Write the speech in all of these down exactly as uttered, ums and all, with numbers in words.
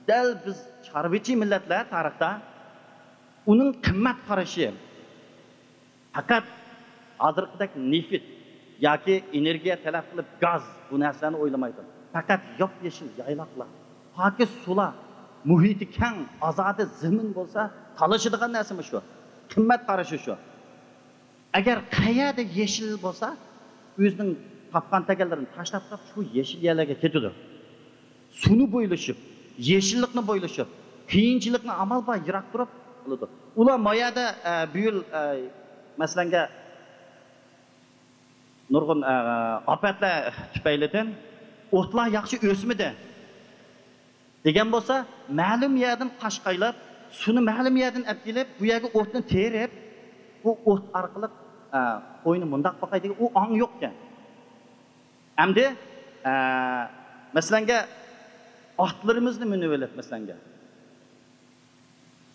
دەل بىز چارۋىچى مىللەتلەر تارىختا ئۇنىڭ قىممەت قارىشى، پەقەت ھازىرقىدەك نېفىت ياكى ئېنېرگىيە تەلەپ قىلىپ گاز، بۇ نەرسىلەرنى ئويلىمايدۇ. پەقەت ياپيېشىل يايلاقلار، پاكىز سۇلار، مۇھىتى كەڭ، ئازادە زېمىن بولسا تالىشىدىغان نەرسىمۇ شۇ. قىممەت قارىشى شۇ. ئەگەر قەيەردە يېشىل بولسا، ئۆزىنىڭ تاپقان تەگەنلىرىنى تاشلاپ تۇرۇپ شۇ يېشىل يەرلەرگە كېتىدۇ. سۇنى بويلىشىپ، يېشىللىقنى بويلىشىپ، قىيىنچىلىقنى ئامال بار يىراق تۇرۇپ قىلىدۇ. ئۇلار ما يەردە، ئە، بۇ يىل، ئە، مەسىلەنگە، نۇرغۇن، ئە، ئاپەتلەر تۈپەيلىدىن ئوتلار ياخشى ئۆسمىدى دېگەن بولسا، مەلۇم يەردىن قاشقايلاپ، سۇنى مەلۇم يەردىن ئەپ كېلىپ، بۇ يەرگە ئوتنى تېرىپ، بۇ ئوت ئارقىلىق، ئە، قوينى مۇنداق باقاي دېگەن ئۇ ئاڭ يوقكەن. ئەمدى، ئە، مەسىلەنگە، ئاتلىرىمىزنى مىنىۋېلىپ، مەسىلەنگە،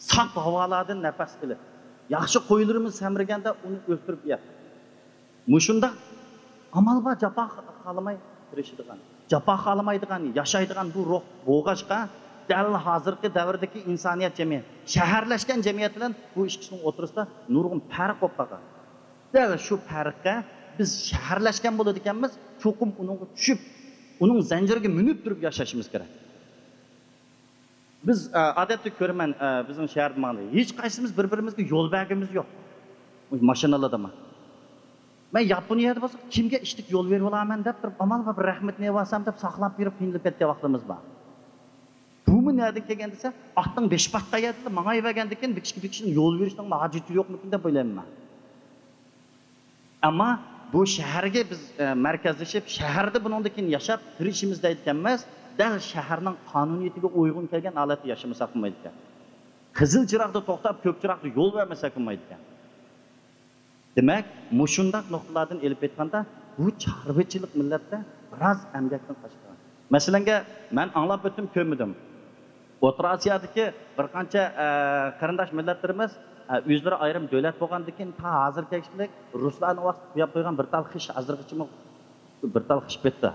ساپ ھاۋالاردىن نەپەس ئېلىپ، ياخشى قويلىرىمىز سەمرىگەندە ئۇنى ئۆلتۈرۈپ يەپ، مۇشۇنداق ئامال بار جاپا خالىماي تىرىشىدىغان، جاپا خالىمايدىغان، ياشايدىغان بۇ روھ بولغاچقا، دەل ھازىرقى دەۋردىكى ئىنسانىيەت جەمئىيەت، شەھەرلەشكەن جەمئىيەت بىلەن بۇ ئىككىسىنىڭ ئوتتۇرىسىدا نۇرغۇن پەرق بولۇپ قالغان. دەل شۇ پەرققە بىز شەھەرلەشكەن بولىدىكەنمىز، چوقۇم ئۇنىڭغا چۈشۈپ، ئۇنىڭ زەنجىرىگە مىنىپ تۇرۇپ ياشاشىمىز كېرەك. بىز، ئە، ئادەتتە كۆرىمەن، ئە، بىزنىڭ شەھەردە ماڭدى. ھېچقايسىمىز بىر-بىرىمىزگە يول بەرگىنىمىز يوق. ماشىنىلاردىمۇ. مەن ياپونىيەدە بولسا، كىمگە ئىتتىك يول بېرىۋالامەن دەپ تۇرۇپ، ئامال بار بىر رەھمىتىنى ئېۋالسام دەپ ساقلاپ بېرىپ قىينىلىپ كەتكەن ۋاقتىمىز بار. بۇمۇ نەدىن كەلگەن دېسە، ئاتنىڭ بېشى پاتقان يەردىلا ماڭايۋەرگەندىكىن، بىر كىشىگە بىر كىشىنىڭ يول بېرىشنىڭ ھاجىتى يوقمىكىن دەپ ئويلايمەن مەن. ئەمما بۇ شەھەرگە بىز، ئە، مەركەزلىشىپ، شەھەردە بۇنىڭدىن كېيىن ياشاپ، تىرىشىمىز دەيدىكەنمىز، دەل شەھەرنىڭ قانۇنىيىتىگە ئۇيغۇن كەلگەن ھالەتتە ياشىمىساق بولمايدىكەن. قىزىل چىراغدا توختاپ، كۆك چىراغدا يول بەرمىسەك بولمايدىكەن. دېمەك، مۇشۇنداق نۇقتىلاردىن ئېلىپ ئېيتقاندا، بۇ چارۋىچىلىق مىللەتتە بىراز ئەمگەكتىن قاچىدىغان. مەسىلەنگە، مەن ئاڭلاپ ئۆتتۈم، كۆرمىدىم. ئوتتۇرا ئاسىيادىكى بىر قانچە، ئە، قېرىنداش مىللەتلىرىمىز، ئە، ئۆزلىرى ئايرىم دۆلەت بولغاندىكىن تا ھازىرغا كەلگۈچىلىك رۇسلارنىڭ ۋاقتىدا قويۇپ قويغان بىر تال خىش ھازىرغىچىمۇ بىر تال خىش پېتى.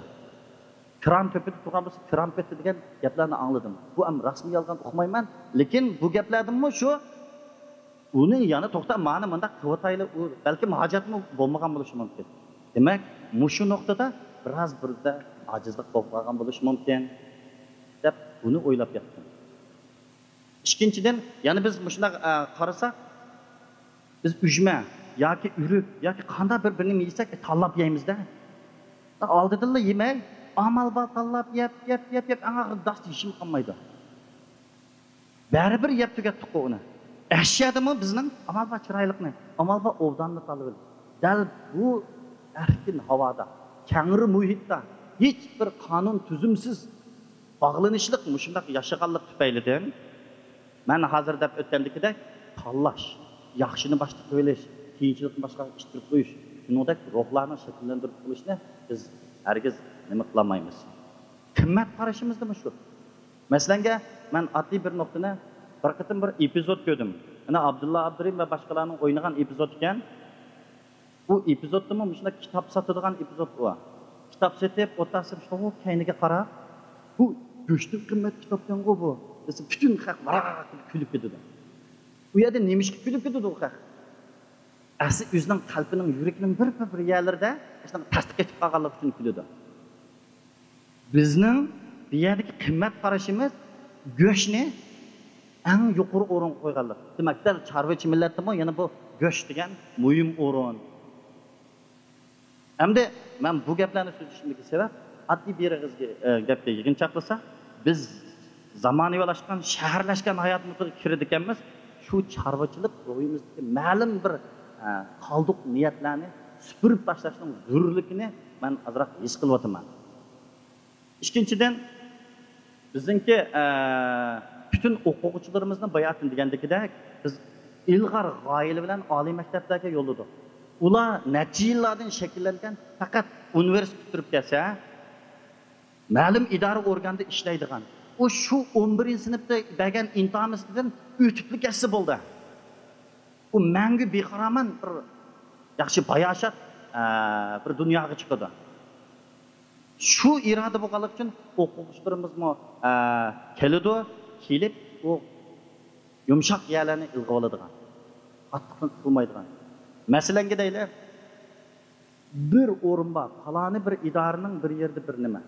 كىران تۆپىدە تۇرغان بولسا، كىران پېتى دېگەن گەپلەرنى ئاڭلىدىم. بۇ ئەم راستمۇ يالغان ئۇقمايمەن، لېكىن بۇ گەپلەردىنمۇ شۇ ئۇنى يەنە توختاپ، مانا مۇنداق قىلىۋاتايلى، ئۇ بەلكىم ھاجەتمۇ بولمىغان بولۇشى مۇمكىن. دېمەك، مۇشۇ نۇقتىدا بىراز بىردە ئاجىزلىق بولۇپ قالغان بولۇشى مۇمكىن، دەپ بۇنى ئويلاپ ياتتىم. ئىككىنچىدىن، يەنە بىز مۇشۇنداق، ئە، قارىساق، بىز ئۈجمە ياكى ئۆرۈك ياكى قانداق بىر، بىر نېمە يېسەك، تاللاپ يەيمىز-دە. ئالدىدىنلا يېمەي، ئامال بار تاللاپ يەپ، يەپ، يەپ، يەپ، ئەڭ ئاخىرىدا داس يېشىم قالمايدۇ. بەرىبىر يەپ تۈگەتتۇققۇ ئۇنى. ئەشيادىمۇ بىزنىڭ ئامال بار چىرايلىقنى، ئامال بار ئوبداننى تاللىۋېلىپ، دەل بۇ ئەركىن ھاۋادا، كەڭرى مۇھىتتا، ھېچ بىر قانۇن تۈزۈمسىز باغلىنىشلىق مۇشۇنداق ياشىغانلىق تۈپەيلىدىن، مەن ھازىر دەپ ئۆتكەندىكىدەك تاللاش، ياخشىنى باشتا قىلىۋېلىش، قىيىنچىلىقنى باشقىغا ئىتتىرىپ قويۇش، شۇنىڭدەك روھلارنىڭ شەكىللەندۈرۈپ قويۇشنى بىز ھەرگىز نېمە قىلالمايمىز. قىممەت قارىشىمىزدىمۇ شۇ. مەسىلەنگە، مەن ئاددىي بىر نۇقتىنى، بىر قېتىم بىر ئېپىزود كۆردۈم. ئەنە، ئابدۇللا ئابدۇرېھىم ۋە باشقىلارنىڭ ئوينىغان ئېپىزود ئىكەن. بۇ ئېپىزودتىمۇ مۇشۇنداق كىتاب ساتىدىغان ئېپىزود بۇ. كىتاب سېتىپ، ئوتتۇراسى شۇ كەينىگە قاراپ، «بۇ گۆشتىن قىممەت كىتابكەنغۇ بۇ» دېسە، پۈتۈن خەق ۋاراق كۈلۈپ كېتىدۇ. ئۇ يەردە نېمە ئىشقا كۈلۈپ كېتىدۇ ئۇ خەق؟ ئەسلى ئۆزىنىڭ قەلبىنىڭ، يۈرىكىنىڭ بىر، بىر، بىر يەرلىرىدە شۇنداق تەستە قېتىپ قالغانلىقى ئۈچۈن كۈلىدۇ. بىزنىڭ بۇ يەردىكى قىممەت قارىشىمىز گۆشنى ئەڭ يۇقىرى ئورۇنغا قويغانلىق. دېمەك، دەل چارۋىچى مىللەتتىمۇ يەنە بۇ گۆش دېگەن مۇھىم ئورۇن. ئەمدى مەن بۇ گەپلەرنى سۆزلىشىمدىكى سەۋەب، ئاددىي بىر ئېغىز گە-، ئە، گەپكە يىغىنچاقلىساق، بىز زامانىۋىلاشقان، شەھەرلەشكەن ھايات مۇھىتىغا كىرىدىكەنمىز، شۇ چارۋىچىلىق روھىمىزدىكى مەلۇم بىر، ئە، قالدۇق نىيەتلەرنى سۈپۈرۈپ تاشلاشنىڭ زۆرۈرلۈكىنى مەن ئازراق ھېس قىلىۋاتىمەن. ئىككىنچىدىن، بىزنىڭكى، ئە، پۈتۈن ئوقۇغۇچىلىرىمىزنى باياتىن دېگەندىكىدەك، بىز ئىلغار غايىلەر بىلەن ئالىي مەكتەپلەرگە يوللىدۇق. ئۇلار نەچچە يىللاردىن شەكىللەنگەن، پەقەت ئۇنىۋېرسىتېت پۈتتۈرۈپ كەلسە، مەلۇم ئىدارە ئورگاندا ئىشلەيدىغان، ئۇ شۇ ئون بىرىنچى سىنىپتا بەرگەن ئىمتىھانىدىن ئۆتۈپلا كەتسە بولدى. ئۇ مەڭگۈ بىقارامەن بىر ياخشى باياشات، ئە، بىر دۇنياغا چىقىدۇ. شۇ ئىرادە بولغانلىقى ئۈچۈن ئوقۇغۇچىلىرىمىزمۇ، ئە، كېلىدۇ. كېلىپ، ئۇ يۇمشاق يەرلەرنى ئىلغىۋالىدىغان، قاتتىقنى قىلمايدىغان. مەسىلەنگە دەيلى، بىر ئورۇن بار، پالانى بىر ئىدارىنىڭ بىر يېرىدە بىر نېمە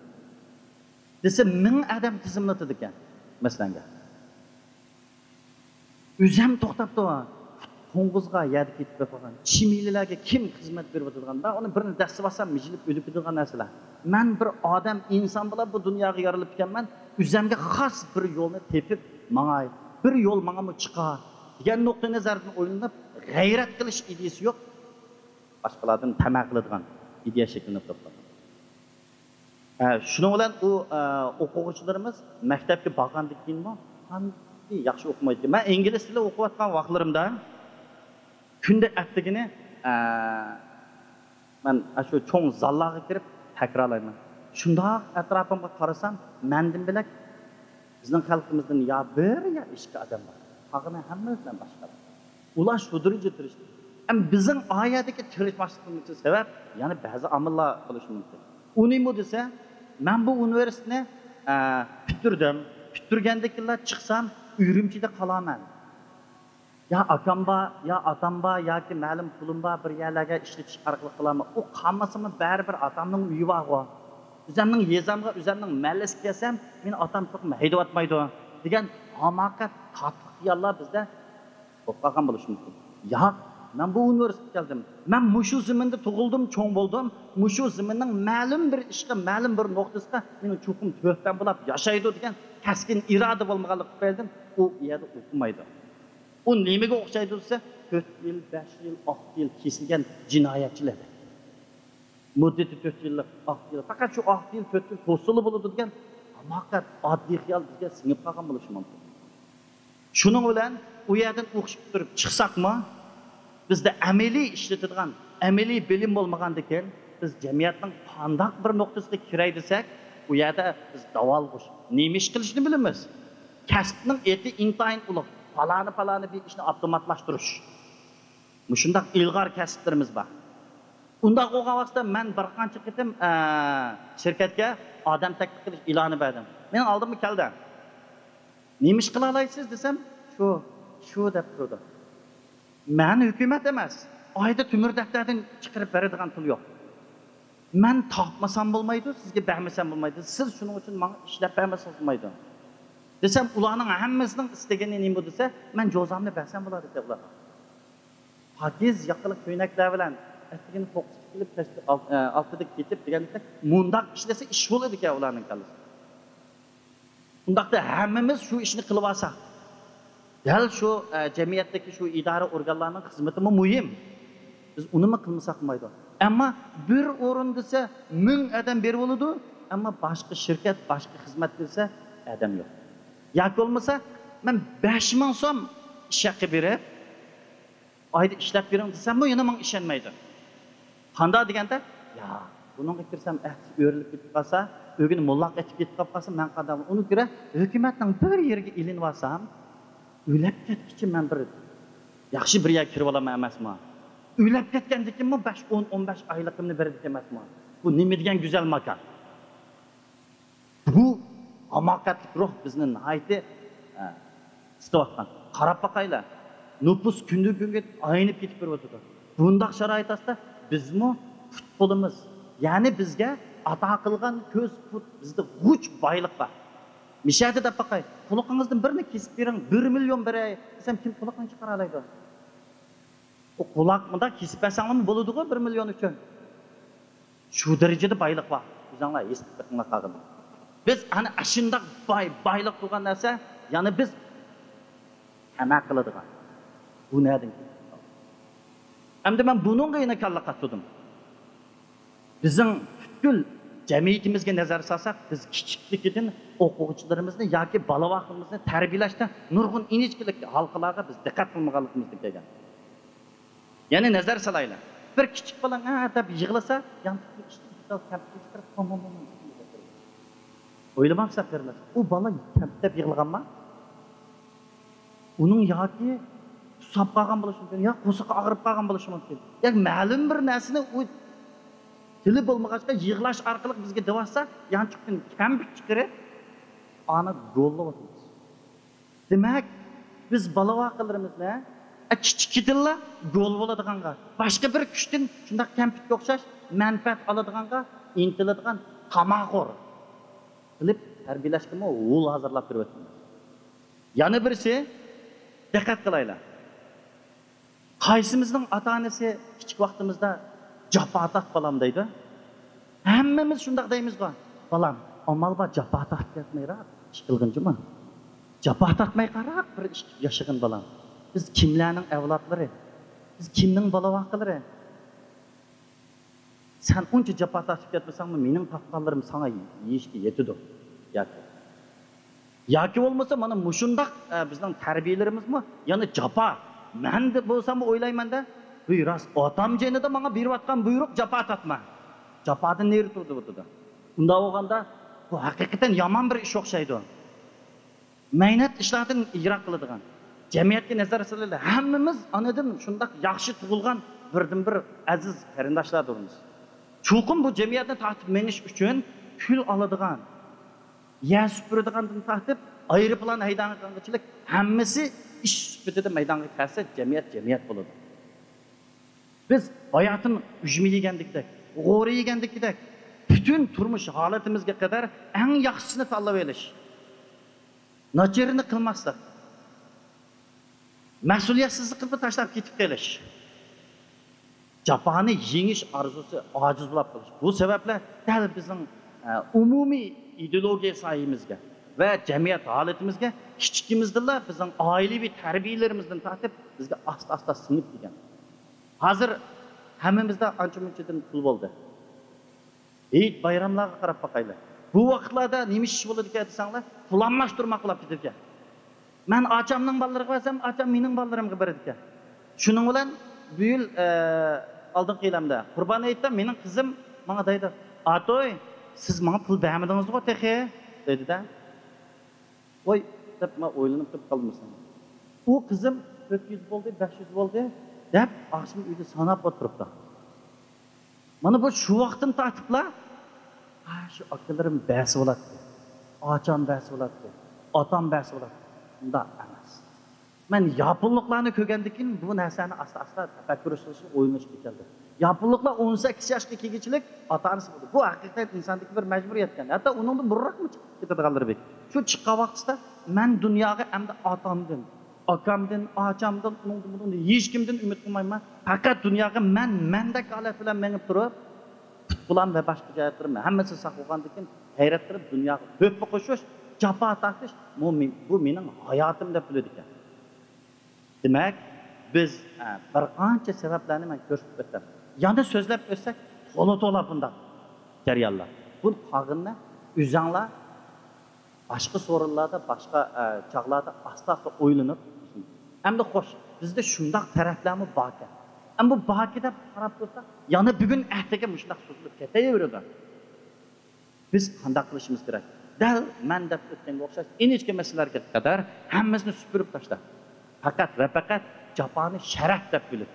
دېسە، مىڭ ئادەم تىزىملىتىدىكەن، مەسىلەنگە. ئۆزەم توختاپتۇ. قوڭغۇزغا يەردە كېتىپ قالغان، چىمىلىلەرگە كىم خىزمەت بېرىۋاتىدىغان؟ مەن ئۇنى بىرنى دەسسىۋالسام، مىجىلىپ ئۆلۈپ كېتىدىغان نەرسىلەر. مەن بىر ئادەم، ئىنسان بولۇپ بۇ دۇنياغا يارىلىپ كەلگەنمەن. ئۆزەمگە خاس بىر يولنى تېپىپ ماڭاي، بىر يول ماڭىمۇ چىقار دېگەن نۇقتىئى نەزەردىن ئويلىنىپ، غەيرەت قىلىش ئىدىيىسى يوق. باشقىلاردىن تەمە قىلىدىغان ئىدىيە شەكىللىنىپ تۇرۇپتۇ. ھە، شۇنىڭ بىلەن ئۇ، ئە، ئوقۇغۇچىلىرىمىز مەكتەپكە بارغاندىن كېيىنمۇ قانداق ياخشى ئوقۇمايدىكەن. مەن ئىنگلىز تىلى ئوقۇۋاتقان ۋاقىتلىرىمدا كۈندە ئەتىگىنى، ئە، مەن ئاشۇ چوڭ زاللارغا كىرىپ تەكرارلايمەن. شۇنداق ئەتراپىمغا قارىسام، مەندىن بۆلەك بىزنىڭ خەلقىمىزدىن يا بىر يا ئىككى ئادەم بار. قالغىنى ھەممىسى بىلەن باشقا. ئۇلار شۇ دەرىجىدە تىرىشتى. ئەمما بىزنىڭ ئا يەردىكى تىرىشماسلىقىمىزدىكى سەۋەب يەنە بەزى ئامىللار بولۇشى مۇمكىن. ئۇ نېمە دېسە، مەن بۇ ئۇنىۋېرسىتېتنى، ئە، پۈتتۈردۈم. پۈتتۈرگەندىن كېيىنلا چىقسام، ئۈرۈمچىدە قالارمەن. يا ئاكام بار، يا ئاتام بار، ياكى مەلۇم پۇلۇم بار، بىر يەرلەرگە ئىشلىتىش ئارقىلىق قىلارمەن. ئۇ قالمىسىمۇ بەرىبىر ئاتامنىڭ ئۆيى بارغۇ. ئۆزەمنىڭ يېزامغا، ئۆزەمنىڭ مەھەللىسىگە كەلسەم، مېنى ئاتام چوقۇم ھەيدەۋاتمايدۇ دېگەن ھاماقەت، تاتلىق خىياللار بىزدە بولۇپ قالغان بولۇشى مۇمكىن. ياق، مەن بۇ ئۇنىۋېرسىتېتقا كەلدىم. مەن مۇشۇ زېمىندا تۇغۇلدۇم، چوڭ بولدۇم. مۇشۇ زېمىننىڭ مەلۇم بىر ئىشقا، مەلۇم بىر نۇقتىسىغا مېنىڭ چوقۇم تۆھپەم بولاپ ياشايدۇ دېگەن كەسكىن ئىرادە بولمىغانلىقى تۈپەيلىدىن ئۇ ئۇ يەردە ئوقۇمايدۇ. ئۇ نېمىگە ئوخشايدۇ دېسە، تۆت يىل، بەش يىل، ئالتە يىل كېسىلگەن جىنايەتچىلەردەك. مۇددىتى تۆت يىللىق، ئالتە يىل، پەقەت شۇ ئالتە يىل، تۆت يىل توسسىلا بولىدۇ دېگەن ھاماقەت، ئاددىي خىيال بىزگە سىڭىپ قالغان بولۇشى مۇمكىن. شۇنىڭ بىلەن ئۇ يەردىن ئوقۇش پۈتتۈرۈپ چىقساقمۇ، بىزدە ئەمەلىي ئىشلىتىدىغان ئەمەلىي بىلىم بولمىغاندىكىن، بىز جەمئىيەتنىڭ قانداق بىر نۇقتىسىدا كىرەي دېسەك، ئۇ يەردە بىز داۋالغۇش، نېمە ئىش قىلىشنى بىلىمىز. كەسىپنىڭ ئېتى ئىنتايىن ئۇلۇغ، پالانى، پالانى بىر ئىشنى ئاپتوماتلاشتۇرۇش. مۇشۇنداق ئىلغار كەسىپلىرىمىز بار. ئۇنداق بولغان ۋاقىتتا مەن بىر قانچە قېتىم، ئە، شىركەتكە ئادەم تەكلىپ قىلىش ئېلانى بەردىم. مېنىڭ ئالدىمغا كەلدى. نېمە ئىش قىلالايسىز دېسەم، شۇ، شۇ دەپ تۇرىدۇ. مەن ھۆكۈمەت ئەمەس. ئايدا تۆمۈر دەپتەردىن چىقىرىپ بېرىدىغان پۇل يوق. مەن تاپمىسام بولمايدۇ، سىزگە بەرمىسەم بولمايدۇ. سىز شۇنىڭ ئۈچۈن ماڭا ئىشلەپ بەرمىسىڭىز بولمايدۇ. دېسەم، ئۇلارنىڭ ھەممىسىنىڭ ئىستىگىنى نېمە دېسە، مەن جوزامنى بەرسەم بولىدىكەن ئۇلارغا. پاكىز ياقىلىق كۆينەكلەر بىلەن ئەتىگىنى توققۇزدا كېلىپ، كەچتە ئال-، ئە، ئالتىدا كېتىپ دېگەندەك، مۇنداق ئىشلىسە ئىش بولىدىكەن ئۇلارنىڭ كاللىسىدا. ئۇنداقتا ھەممىمىز شۇ ئىشنى قىلىۋالساق، دەل شۇ، ئە، جەمئىيەتتىكى شۇ ئىدارە ئورگانلارنىڭ خىزمىتىمۇ مۇھىم. بىز ئۇنىمۇ قىلمىساق بولمايدۇ. ئەمما بىر ئورۇن دېسە، مىڭ ئادەم بېرىۋالىدۇ، ئەمما باشقا شىركەت، باشقا خىزمەت دېسە، ئادەم يوق. ياكى بولمىسا، مەن بەش مىڭ سوم ئىش ھەققى بېرىپ، ئايدا ئىشلەپ بېرىڭ دېسەممۇ، يەنە ماڭا ئىشەنمەيدۇ. قانداق دېگەندە، يا، بۇنىڭغا كىرسەم، ئەتىسى ئۆرۈلۈپ كېتىپ قالسا، ئۆگۈنى موللاق ئېتىپ كېتىپ قالسا، مەن قانداق؟ ئۇنى كۆرە، ھۆكۈمەتنىڭ بىر يېرىگە ئېلىنىۋالسام، ئۆلۈپ كەتكۈچە مەن بىر ياخشى بىر يەرگە كىرىۋالامەن ئەمەسمۇ؟ ئۆلۈپ كەتكەندىن كېيىنمۇ بەش، ئون، ئون بەش ئايلىقىمنى بېرىدىكەن ئەمەسمۇ؟ بۇ نېمە دېگەن گۈزەل ماكان؟ بۇ ھاماقەتلىك روھ بىزنى ناھايىتى، ئە، ئىسسىتىۋاتقان. قاراپ باقايلى، نوپۇس كۈندىن كۈنگە ئاينىپ كېتىپ بېرىۋاتىدۇ. بۇنداق شارائىت ئاستىدا بىزمۇ پۇت قولىمىز، يەنى بىزگە ئاتا قىلغان كۆز، پۇت، بىزدە غۇچ بايلىق بار. مىشەدە دەپ باقاي، قۇلىقىڭىزدىن بىرنى كېسىپ بېرىڭ، بىر مىليون بېرەي دېسەم، كىم قۇلىقىنى چىقىرالايدۇ؟ ئۇ قۇلاق مۇنداق كېسىپ بەرسەڭلارمۇ بولىدىغۇ بىر مىليون ئۈچۈن. شۇ دەرىجىدە بايلىق بار. ئۆزۈڭلار ھېس قىلىپ بېقىڭلار قالغىنىنى. بىز ئەنە ئاشۇنداق باي، بايلىق تۇرغان نەرسە، يەنى بىز تەمە قىلىدىغان. بۇ نەدىن كېلىپ قالدى؟ ئەمدى مەن بۇنىڭغا يەنە كاللا قاتتۇردۇم. بىزنىڭ پۈتكۈل جەمئىيىتىمىزگە نەزەر سالساق، بىز كىچىكلىكىدىن ئوقۇغۇچىلىرىمىزنى ياكى بالىۋاقلىرىمىزنى تەربىيەلەشتە نۇرغۇن ئىنچىكىلىك ھالقىلارغا بىز دىققەت قىلمىغانلىقىمىزدىن كەلگەن. يەنى نەزەر سالايلى. بىر كىچىك بالا ھە دەپ يىغلىسا، يانتۇقنى ئىشتىن كەمپۈتنى چىقىرىپ، پوم، پوم، پوم، پوم دەپ بېرىدۇ. ئويلىماپسىز قېرىنداش، ئۇ بالا كەمپۈت دەپ يىغلىغانما؟ ئۇنىڭ ياكى سۇساپ قالغان بولۇشى مۇمكىن، يا قورسىقى ئاغرىپ قالغان بولۇشى مۇمكىن. ياكى مەلۇم بىر نەرسىنى ئۇ تىلى بولمىغاچقا يىغلاش ئارقىلىق بىزگە دېۋاتسا، يانچۇقتىن كەمپۈت چىقىرىپ، ئانا گوللاۋاتىمىز. دېمەك، بىز بالا-ۋاقىلىرىمىزنى، ئە، كىچىكىدىنلا گول بولىدىغانغا، باشقا بىر كۈچتىن شۇنداق كەمپۈتكە ئوخشاش مەنپەئەت ئالىدىغانغا ئىنتىلىدىغان تاماخور قىلىپ تەربىيەلەشكىمۇ ھول ھازىرلاپ بېرىۋاتىمىز. يەنە بىرسى، دىققەت قىلايلى. قايسىمىزنىڭ ئاتا-ئانىسى كىچىك ۋاقتىمىزدا «جاپا تارت، بالام» دەيدۇ؟ ھەممىمىز شۇنداق دەيمىزغۇ. «بالام، ئامال بار، جاپا تارتىپ كەتمەيراق ئىش قىلغىن جۇمۇ. جاپا تارتماي قاراق بىر ئىش قىلىپ ياشىغىن، بالام. بىز كىملەرنىڭ ئەۋلادلىرى؟ بىز كىمنىڭ بالا-ۋاقىلىرى؟ سەن ئۇنچە جاپا تارتىپ كەتمىسەڭمۇ، مېنىڭ تارتقانلىرىم ساڭا يېيىشكە يېتىدۇ» ياكى. ياكى بولمىسا مانا مۇشۇنداق، ئە، بىزنىڭ تەربىيەلىرىمىزمۇ يەنە جاپا. مەن دە بولساممۇ ئويلايمەن-دە، ۋىي راست، ئاتام جېنىدا ماڭا بېرىۋاتقان بۇيرۇق جاپا تارتما. جاپادىن نېرى تۇر دەۋاتىدۇ. ئۇنداق بولغاندا بۇ ھەقىقەتەن يامان بىر ئىش ئوخشايدۇ. مەينەت ئىشلاردىن يىراق قىلىدىغان، جەمئىيەتكە نەزەر سېلىلى، ھەممىمىز ئانىدىن شۇنداق ياخشى تۇغۇلغان بىردىنبىر ئەزىز قېرىنداشلاردۇرمىز. چوقۇم بۇ جەمئىيەتنى تارتىپ مېڭىش ئۈچۈن كۈل ئالىدىغان، يەر سۈپۈرىدىغاندىن تارتىپ ئايروپىلان ھەيدەيدىغانغىچىلىك ھەممىسى ئىش سۈپىتىدە مەيدانغا كەلسە، جەمئىيەت جەمئىيەت بولىدۇ. بىز باياتىن ئۈجمە يېگەندىكىدەك، غورا يېگەندىكىدەك، پۈتۈن تۇرمۇش ھالىتىمىزگە قەدەر ئەڭ ياخشىسىنى تاللاپ ئېلىش، ناچىرىنى قىلماسلىق، مەسئۇلىيەتسىزلىكنى تاشلاپ كېتىپ قېلىش، جاپانى يېڭىش ئارزۇسى ئاجىز بولاپ قېلىش. بۇ سەۋەبلەر دەل بىزنىڭ، ئە، ئومۇمىي ئىدېئولوگىيە ساھىمىزگە ۋە جەمئىيەت ھالىتىمىزگە كىچىكىمىزدىنلا بىزنىڭ ئائىلىۋى تەربىيەلىرىمىزدىن تارتىپ بىزگە ئاستا-ئاستا سىڭىپ كەلگەن. ھازىر ھەممىمىزدە ئانچە-مۇنچىدىن پۇل بولدى. ھېيت بايراملارغا قاراپ باقايلى. بۇ ۋاقىتلاردا نېمە ئىش بولىدىكەن دېسەڭلار، پۇل ئالماشتۇرما قىلىپ كېتىدىكەن. مەن ئاچامنىڭ بالىلىرىغا بەرسەم، ئاچام مېنىڭ بالىلىرىمغا بېرىدىكەن. شۇنىڭ بىلەن بۇ يىل، ئە، ئالدىنقى يىلەمدە قۇربان ھېيتتا مېنىڭ قىزىم ماڭا دەيدۇ، «ئاتوي، سىز ماڭا پۇل بەرمىدىڭىزغۇ تېخى؟» دەيدۇ-دە. «ۋاي» دەپ، مەن ئويلىنىپ تۇرۇپ قالمىسام. ئۇ قىزىم «تۆت يۈز بولدى، بەش يۈز بولدى» دەپ، ئاخشىمى ئۆيدە ساناپ ئولتۇرۇپتۇ. مانا بۇ شۇ ۋاقىتتىن تارتىپلا، «ھە، شۇ ئاكىلىرىم بەرسە بولاتتى، ئاچام بەرسە بولاتتى، ئاتام بەرسە بولاتتى.» شۇنداق ئەمەس. مەن ياپونلۇقلارنى كۆرگەندىن كېيىن بۇ نەرسىنى ئاستا-ئاستا تەپەككۇر قىلىشقا، ئويلىنىشقا كەلدىم. ياپونلۇقلار ئون سەككىز ياشقا كەلگۈچىلىك ئاتا-ئانىسى بولدى. بۇ ھەقىقەتەن ئىنساندىكى بىر مەجبۇرىيەتكەن. ھەتتا ئۇنىڭدىن بۇرۇنراقمۇ چىقىپ كېتىدىغانلىرى بار. شۇ چىققان ۋاقتىسىدا مەن دۇنياغا ئەمدى ئاتامدىن، ئاكامدىن، ئاچامدىن، ئۇنىڭدىن، بۇنىڭدىن ھېچكىمدىن ئۈمىد قىلمايمەن. پەقەت دۇنياغا مەن، مەندەك ھالەت بىلەن مېڭىپ تۇرۇپ، پۇت-قولام ۋە باشقا جەھەتلىرىم ھەممىسى ساق بولغاندىن كېيىن، ھەيرەت قىلىپ دۇنياغا تۆھپە قوشۇش، جاپا تارتىش، بۇ مېنىڭ ھاياتىم دەپ بىلىدىكەن. دېمەك، بىز، ئە، بىر قانچە سەۋەبلەرنى مەن كۆرسىتىپ ئۆتتۈم. يەنە سۆزلەپ ئۆتسەك، تولا-تولا بۇنداق جەريانلار. بۇ قالغىنىنى ئۆزۈڭلار باشقا سورۇنلاردا، باشقا، ئە، چاغلاردا ئاستا-ئاستا ئويلىنىپ، ئەمدى خوش، بىزدە شۇنداق تەرەپلەرمۇ باركەن. ئەمما بۇ باركەن دەپ قاراپ تۇرساق، يەنە بۈگۈن ئەتىگە مۇشۇنداق سوزۇلۇپ كېتەۋېرىدۇ. بىز قانداق قىلىشىمىز كېرەك؟ دەل مەن دەپ ئۆتكەنگە ئوخشاش ئىنچىكە مەسىلىلەرگە قەدەر ھەممىسىنى سۈپۈرۈپ تاشلاپ، پەقەت ۋە پەقەت جاپانى شەرەپ دەپ بىلىپ،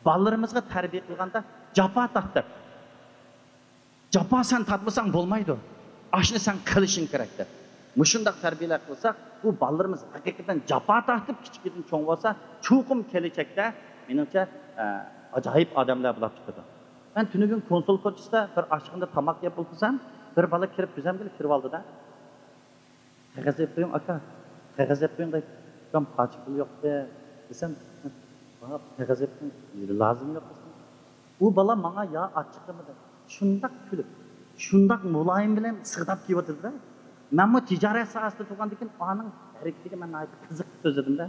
بالىلىرىمىزغا تەربىيە قىلغاندا جاپا تارت دەپ، جاپا سەن تارتمىساڭ بولمايدۇ، ئاشۇنى سەن قىلىشىڭ كېرەك دەپ، مۇشۇنداق تەربىيەلەر قىلساق، بۇ بالىلىرىمىز ھەقىقەتەن جاپا تارتىپ كىچىكىدىن چوڭ بولسا، چوقۇم كېلىچەكتە، مېنىڭچە، ئە، ئاجايىپ ئادەملەر بولاپ چىقىدۇ. مەن تۈنۈگۈن كونسۇل كوچىسىدا بىر ئاشخانىدا تاماق يەپ ئولتۇرسام، بىر بالا كىرىپ كۆزەمگىلا كىرىۋالدى-دە. «قەغەز ئېلىپ قويۇڭ، ئاكا، قەغەز ئېلىپ قويۇڭ» دەيدۇ. «ئۇكام، قاچا پۇل يوق» دېسەم، «قەغەز ئېلىپ قويۇڭ، لازىم يوق» دېسەم، ئۇ بالا ماڭا يا ئاچچىقىمىدى، شۇنداق كۈلۈپ، شۇنداق مۇلايىم بىلەن سىغداپ كېلىۋاتىدۇ-دە. مەنمۇ تىجارەت ساھەسىدە تۇرغاندىكىن ئانىڭ ھەرىكىتىگە مەن ناھايىتى قىزىقىپ سۆزلىدىم-دە.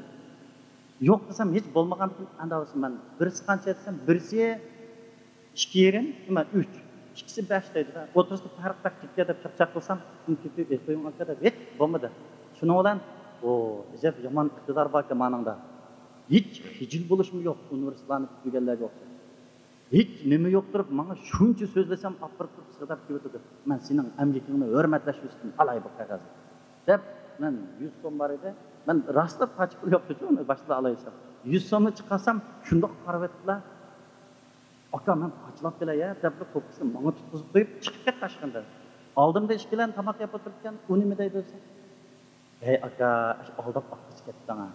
يوق دېسەم، ھېچ بولمىغاندىكىن، ئەندى مەن بىرسى قانچە دېسەم، بىرسى ئىككى يېرىم، مەن ئۈچ، ئىككىسى بەش دەيدۇ-دە. ئوتتۇرىسىدا پەرق بەك كېتىكەن دەپ چاقچاق قىلسام، «ئۇنى كۆپىيىپ قويۇڭ، ئاكا» دەپ، ھېچ بولمىدى. شۇنىڭ بىلەن، «ئۇ، ئەجەب يامان ئىقتىدار باركەن مانىڭدا. ھېچ خىجىل بولۇشمۇ يوق، ئۇنىۋېرسىتېتلارنى پۈتتۈرگەنلەرگە ئوخشاش. ھېچ نېمە يوق تۇرۇپ، ماڭا شۇنچە سۆزلىسەم، ئاپىرىپ تۇرۇپ سىغداپ كېلىۋاتىدۇ. مەن سېنىڭ ئەمگىكىڭنى ھۆرمەتلەش يۈزىسىدىن ئالاي بۇ قەغەزنى» دەپ، مەن يۈز سوم بار ئىدى. مەن راستلا قاچا پۇل يوق ئىدى، ئۇنى باشقىلار ئالايسا. يۈز سومنى چىقارسام، شۇنداق قارىۋېتىپلا، «ئاكا، مەن پاچىلاپ كېلەي» دەپلا، كوپكىسىنى ماڭا تۇتقۇزۇپ قويۇپ، چىقىپ كەتتى ئاشخانىدىن. ئالدىمدا ئىككىلەن تاماق يەپ ئولتۇرۇپتىكەن، ئۇ نېمە دەيدۇ دېسە، ھەي ئاكا، ئاشۇ ئالداپ ئاققۇچى كەتتىڭ ھە.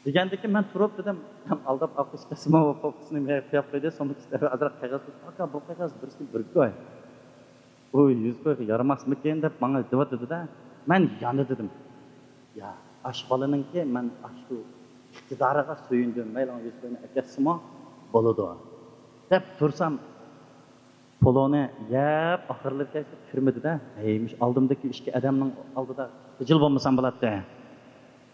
دېگەندىكىن مەن تۇرۇپ دېدىم، ئالداپ ئاققۇچى كەتسىمۇ، پوپكىسىنى مېيىپ قويۇپ قويدى، سومكىسىدا ئازراق قەغەز قويۇپ، ئاكا، بۇ قەغەز بىرسى بىر كوي. ئۇ يۈز كويغا يارىماسمىكىن دەپ ماڭا دېۋاتىدۇ-دە. مەن ياندىدىم. يا، ئاشۇ بالىنىڭكى مەن ئاشۇ ئىقتىدارىغا سۆيۈندۈم، مەيلى يۈز كوينى ئەكەتسىمۇ بولىدۇ دەپ تۇرسام، پۇلۇنى يەپ ئاخىرلىرى كەلسە كىرمىدى-دە. ھەي، مۇشۇ ئالدىمدىكى ئىككى ئادەمنىڭ ئالدىدا خىجىل بولمىسام بولاتتى.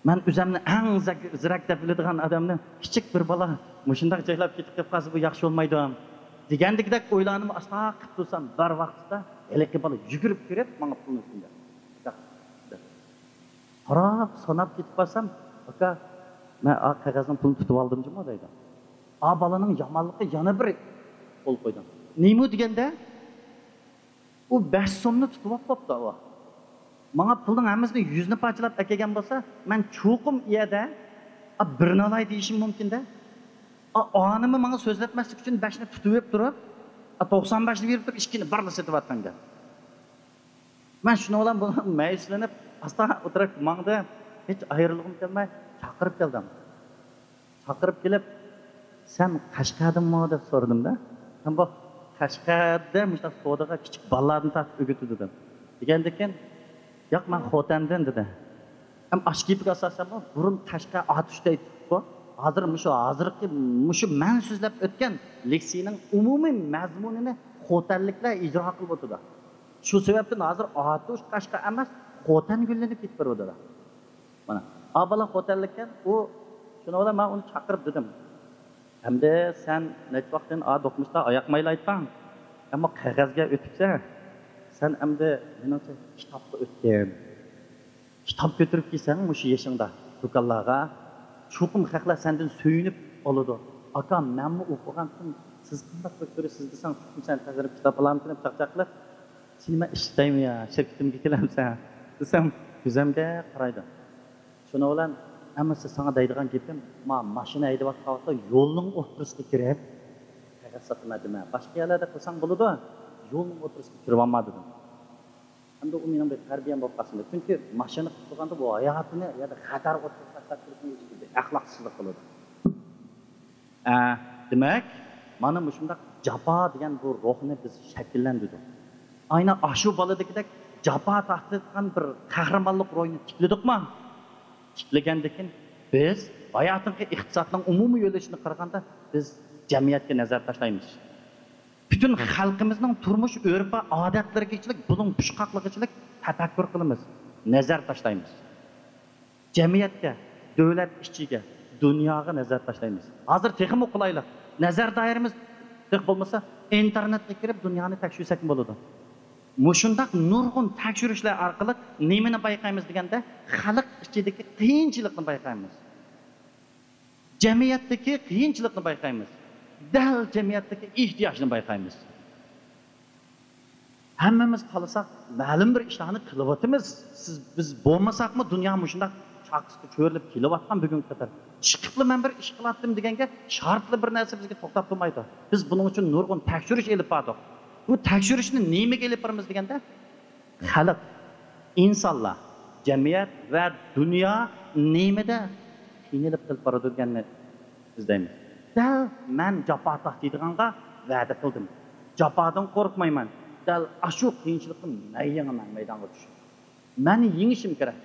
مەن ئۆزەمنى ئەڭ زەك-، زېرەك دەپ بىلىدىغان ئادەمنى كىچىك بىر بالا مۇشۇنداق جايلاپ كېتىپ قېلىپ قالسا، بۇ ياخشى بولمايدۇ دېگەندىكىدەك ئويلارنىمۇ ئاستا قىلىپ تۇرسام، بار ۋاقتىدا ھېلىقى بالا يۈگۈرۈپ كىرىپ، ماڭا پۇلنى سۇندى. قاراپ، ساناپ كېتىپ قالسام، ئاكا، مەن ئا قەغەزنىڭ پۇلىنى تۇتۇپ ئالدىم جۇمۇ دەيدۇ. ئا بالىنىڭ يامانلىقى يەنە بىر قول قويدۇم. نېمە دېگەندە، ئۇ بەش سومنى تۇتۇپ ئاپ بوپتۇ ئۇ. ماڭا پۇلنىڭ ھەممىسىنى يۈزنى پارچىلاپ ئەكەلگەن بولسا، مەن چوقۇم ئۇ يەردە، ئا، بىرنى ئالاي دېيىشىم مۇمكىن-دە. ئا، ئانىمۇ ماڭا سۆزلەتمەسلىك ئۈچۈن بەشنى تۇتۇۋېلىپ تۇرۇپ، ئا، توقسان بەشنى بېرىپ تۇرۇپ، ئىككىنى بارلا سېتىۋاتقانكەن. مەن شۇنىڭ بىلەن بۇ مەيۈسلىنىپ، ئاستا ئولتۇرۇپ ماڭدىم. ھېچ ئايرىلغۇم كەلمەي، چاقىرىپ كەلدىم. چاقىرىپ كېلىپ، سەن قەشقەردىنمۇ دەپ سورىدىم-دە. ھەم بۇ قەشقەردە مۇشۇنداق سودىغا كىچىك بالىلاردىن تارتىپ ئۆگىتىدۇ دېدىم. دېگەندىكىن، ياق، مەن خوتەندىن دېدى. ھەم ئاشۇ گېپىگە ئاساسەنمۇ، بۇرۇن قەشقەر ئاتۇش دەيتتۇققۇ. ھازىر مۇشۇ، ھازىرقى، مۇشۇ مەن سۆزلەپ ئۆتكەن لېكسىيىنىڭ ئومۇمىي مەزمۇنىنى خوتەنلىكلەر ئىجرا قىلىپ ئولتۇرىدۇ. شۇ سەۋەبتىن ھازىر ئاتۇش قەشقەر ئەمەس، خوتەن گۈللىنىپ كېتىپ بېرىۋاتىدۇ. مانا، ئا بالا خوتەنلىككەن، ئۇ شۇنىڭ بىلەن مەن ئۇنى چاقىرىپ دېدىم، ئەمدى سەن نەچچە ۋاقىتتىن ئا دوقمۇشتا ئاياق مايلايتتىڭ، ئەمما قەغەزگە ئۆتۈپسەن، سەن ئەمدى مېنىڭچە كىتابقا ئۆتكىن. كىتاب كۆتۈرۈپ كەلسەڭ مۇشۇ يېشىڭدا دۇكانلارغا، چوقۇم خەقلەر سەندىن سۆيۈنۈپ ئالىدۇ. ئاكا، مەنمۇ ئوقۇغانتىم، سىز قانداق بىر كۆرۈشسىز دېسەڭ، چوقۇم سەن تەزرەپ كىتاب ئالامتىم دەپ چاقچاق قىلىپ، سېنى مەن ئىشلىتەيمۇ يا، شىركىتىمگە كېلەمسەن دېسەم، كۆزۈمگە قارايدۇ. شۇنىڭ بىلەن، ئەمما سىز، ساڭا دەيدىغان گېپىم، ما، ماشىنا ھەيدەۋاتقان ۋاقىتتا يولنىڭ ئوتتۇرىسىغا كىرىپ، قەغەز ساتىمەن دېمە. باشقا يەرلەردە قىلساڭ بولىدۇ، يولنىڭ ئوتتۇرىسىغا كىرىۋالما دېدىم. ئەمدى ئۇ مېنىڭ بىر تەربىيەم بولۇپ قالسۇن دەپ. چۈنكى ماشىنا قىلىپ تۇرغاندا بۇ ھاياتىنى يا خەتەر ئوتتۇرىسىغا تاشلاپ تۇرۇشنىڭ ئۆزى بىر ئەخلاقسىزلىق بولىدۇ. ئە، دېمەك، مانا مۇشۇنداق جاپا دېگەن بۇ روھنى بىز شەكىللەندۈردۇق. ئاينا ئاشۇ بالىدىكىدەك جاپا تارتىدىغان بىر قەھرىمانلىق روھىنى تىكلىدۇقمۇ؟ تىكلىگەندىكىن بىز باياتىنقى ئىقتىسادنىڭ ئومۇمىي يۆنىلىشىنى قارىغاندا، بىز جەمئىيەتكە نەزەر تاشلايمىز. پۈتۈن خەلقىمىزنىڭ تۇرمۇش ئۆرپ-ئادەتلىرىگىچىلىك، بۇلۇڭ پۇچقاقلىقىچىلىك تەپەككۇر قىلىمىز، نەزەر تاشلايمىز. جەمئىيەتكە، دۆلەت ئىچىگە، دۇنياغا نەزەر تاشلايمىز. ھازىر تېخىمۇ قولايلىق. نەزەر دائىرىمىز تېخى بولمىسا ئىنتېرنېتقا كىرىپ دۇنيانى تەكشۈرسەكمۇ بولىدۇ. مۇشۇنداق نۇرغۇن تەكشۈرۈشلەر ئارقىلىق نېمىنى بايقايمىز دېگەندە، خەلق ئىچىدىكى قىيىنچىلىقنى بايقايمىز. جەمئىيەتتىكى قىيىنچىلىقنى بايقايمىز. دەل جەمئىيەتتىكى ئېھتىياجنى بايقايمىز. ھەممىمىز خالىساق، مەلۇم بىر ئىشلارنى قىلىۋاتىمىز. سىز، بىز بولمىساقمۇ، دۇنيا مۇشۇنداق چاقىسىغا چۆرۈلۈپ كېلىۋاتقان بۈگۈنگە قەدەر. چىقىپلا مەن بىر ئىش قىلاتتىم دېگەنگە شارتلا بىر نەرسە بىزگە توختاپ تۇرمايدۇ. بىز بۇنىڭ ئۈچۈن نۇرغۇن تەكشۈرۈش ئېلىپ باردۇق. بۇ تەكشۈرۈشنى نېمىگە ئېلىپ بارىمىز دېگەندە، خەلق، ئىنسانلار، جەمئىيەت ۋە دۇنيا نېمىدە قىينىلىپ قېلىپ بارىدۇ دېگەننى ئىزدەيمىز. دەل مەن جاپا تارتىدىغانغا ۋەدە قىلدىم. جاپادىن قورقمايمەن. دەل ئاشۇ قىيىنچىلىقتا مەن يېڭىمەن مەيدانغا چۈشۈپ. مەن يېڭىشىم كېرەك.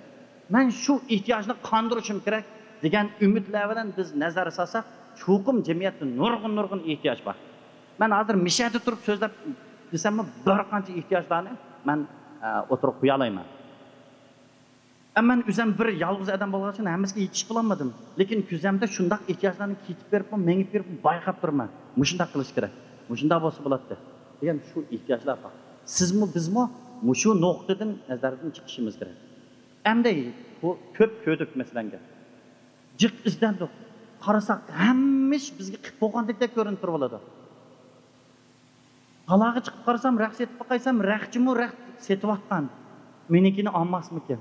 مەن شۇ ئېھتىياجنى قاندۇرۇشۇم كېرەك دېگەن ئۈمىدلەر بىلەن بىز نەزەر سالساق، چوقۇم جەمئىيەتتە نۇرغۇن، نۇرغۇن ئېھتىياج بار. مەن ھازىر مىشەدە تۇرۇپ سۆزلەپ دېسەممۇ، بىر قانچە ئېھتىياجلارنى مەن، ئە، ئوتتۇرىغا قويالايمەن. ئەمما مەن ئۆزۈم بىر يالغۇز ئادەم بولغان ئۈچۈن ھەممىسىگە يېتىشىپ بولالمىدىم. لېكىن كۆزەمدە شۇنداق ئېھتىياجلارنى كېتىپ بېرىپمۇ، مېڭىپ بېرىپمۇ بايقاپ تۇرىمەن. مۇشۇنداق قىلىش كېرەك، مۇشۇنداق بولسا بولاتتى دېگەن شۇ ئېھتىياجلار بار. سىزمۇ، بىزمۇ مۇشۇ نۇقتىدىن، نەزەردىن چىقىشىمىز كېرەك. ئەمدى بۇ كۆپ كۆردۇق مەسىلەنگە. جىق ئىزدەندۇق. قارىساق، ھەممە ئىش بىزگە قىپ بولغاندەك كۆرۈنۈپ تۇرۇۋالىدۇ. تالاغا چىقىپ قارىسام، رەخت سېتىپ باقايسام، رەختچىمۇ رەخت سېتىۋاتقان. مېنىڭكىنى ئالماسمىكىن؟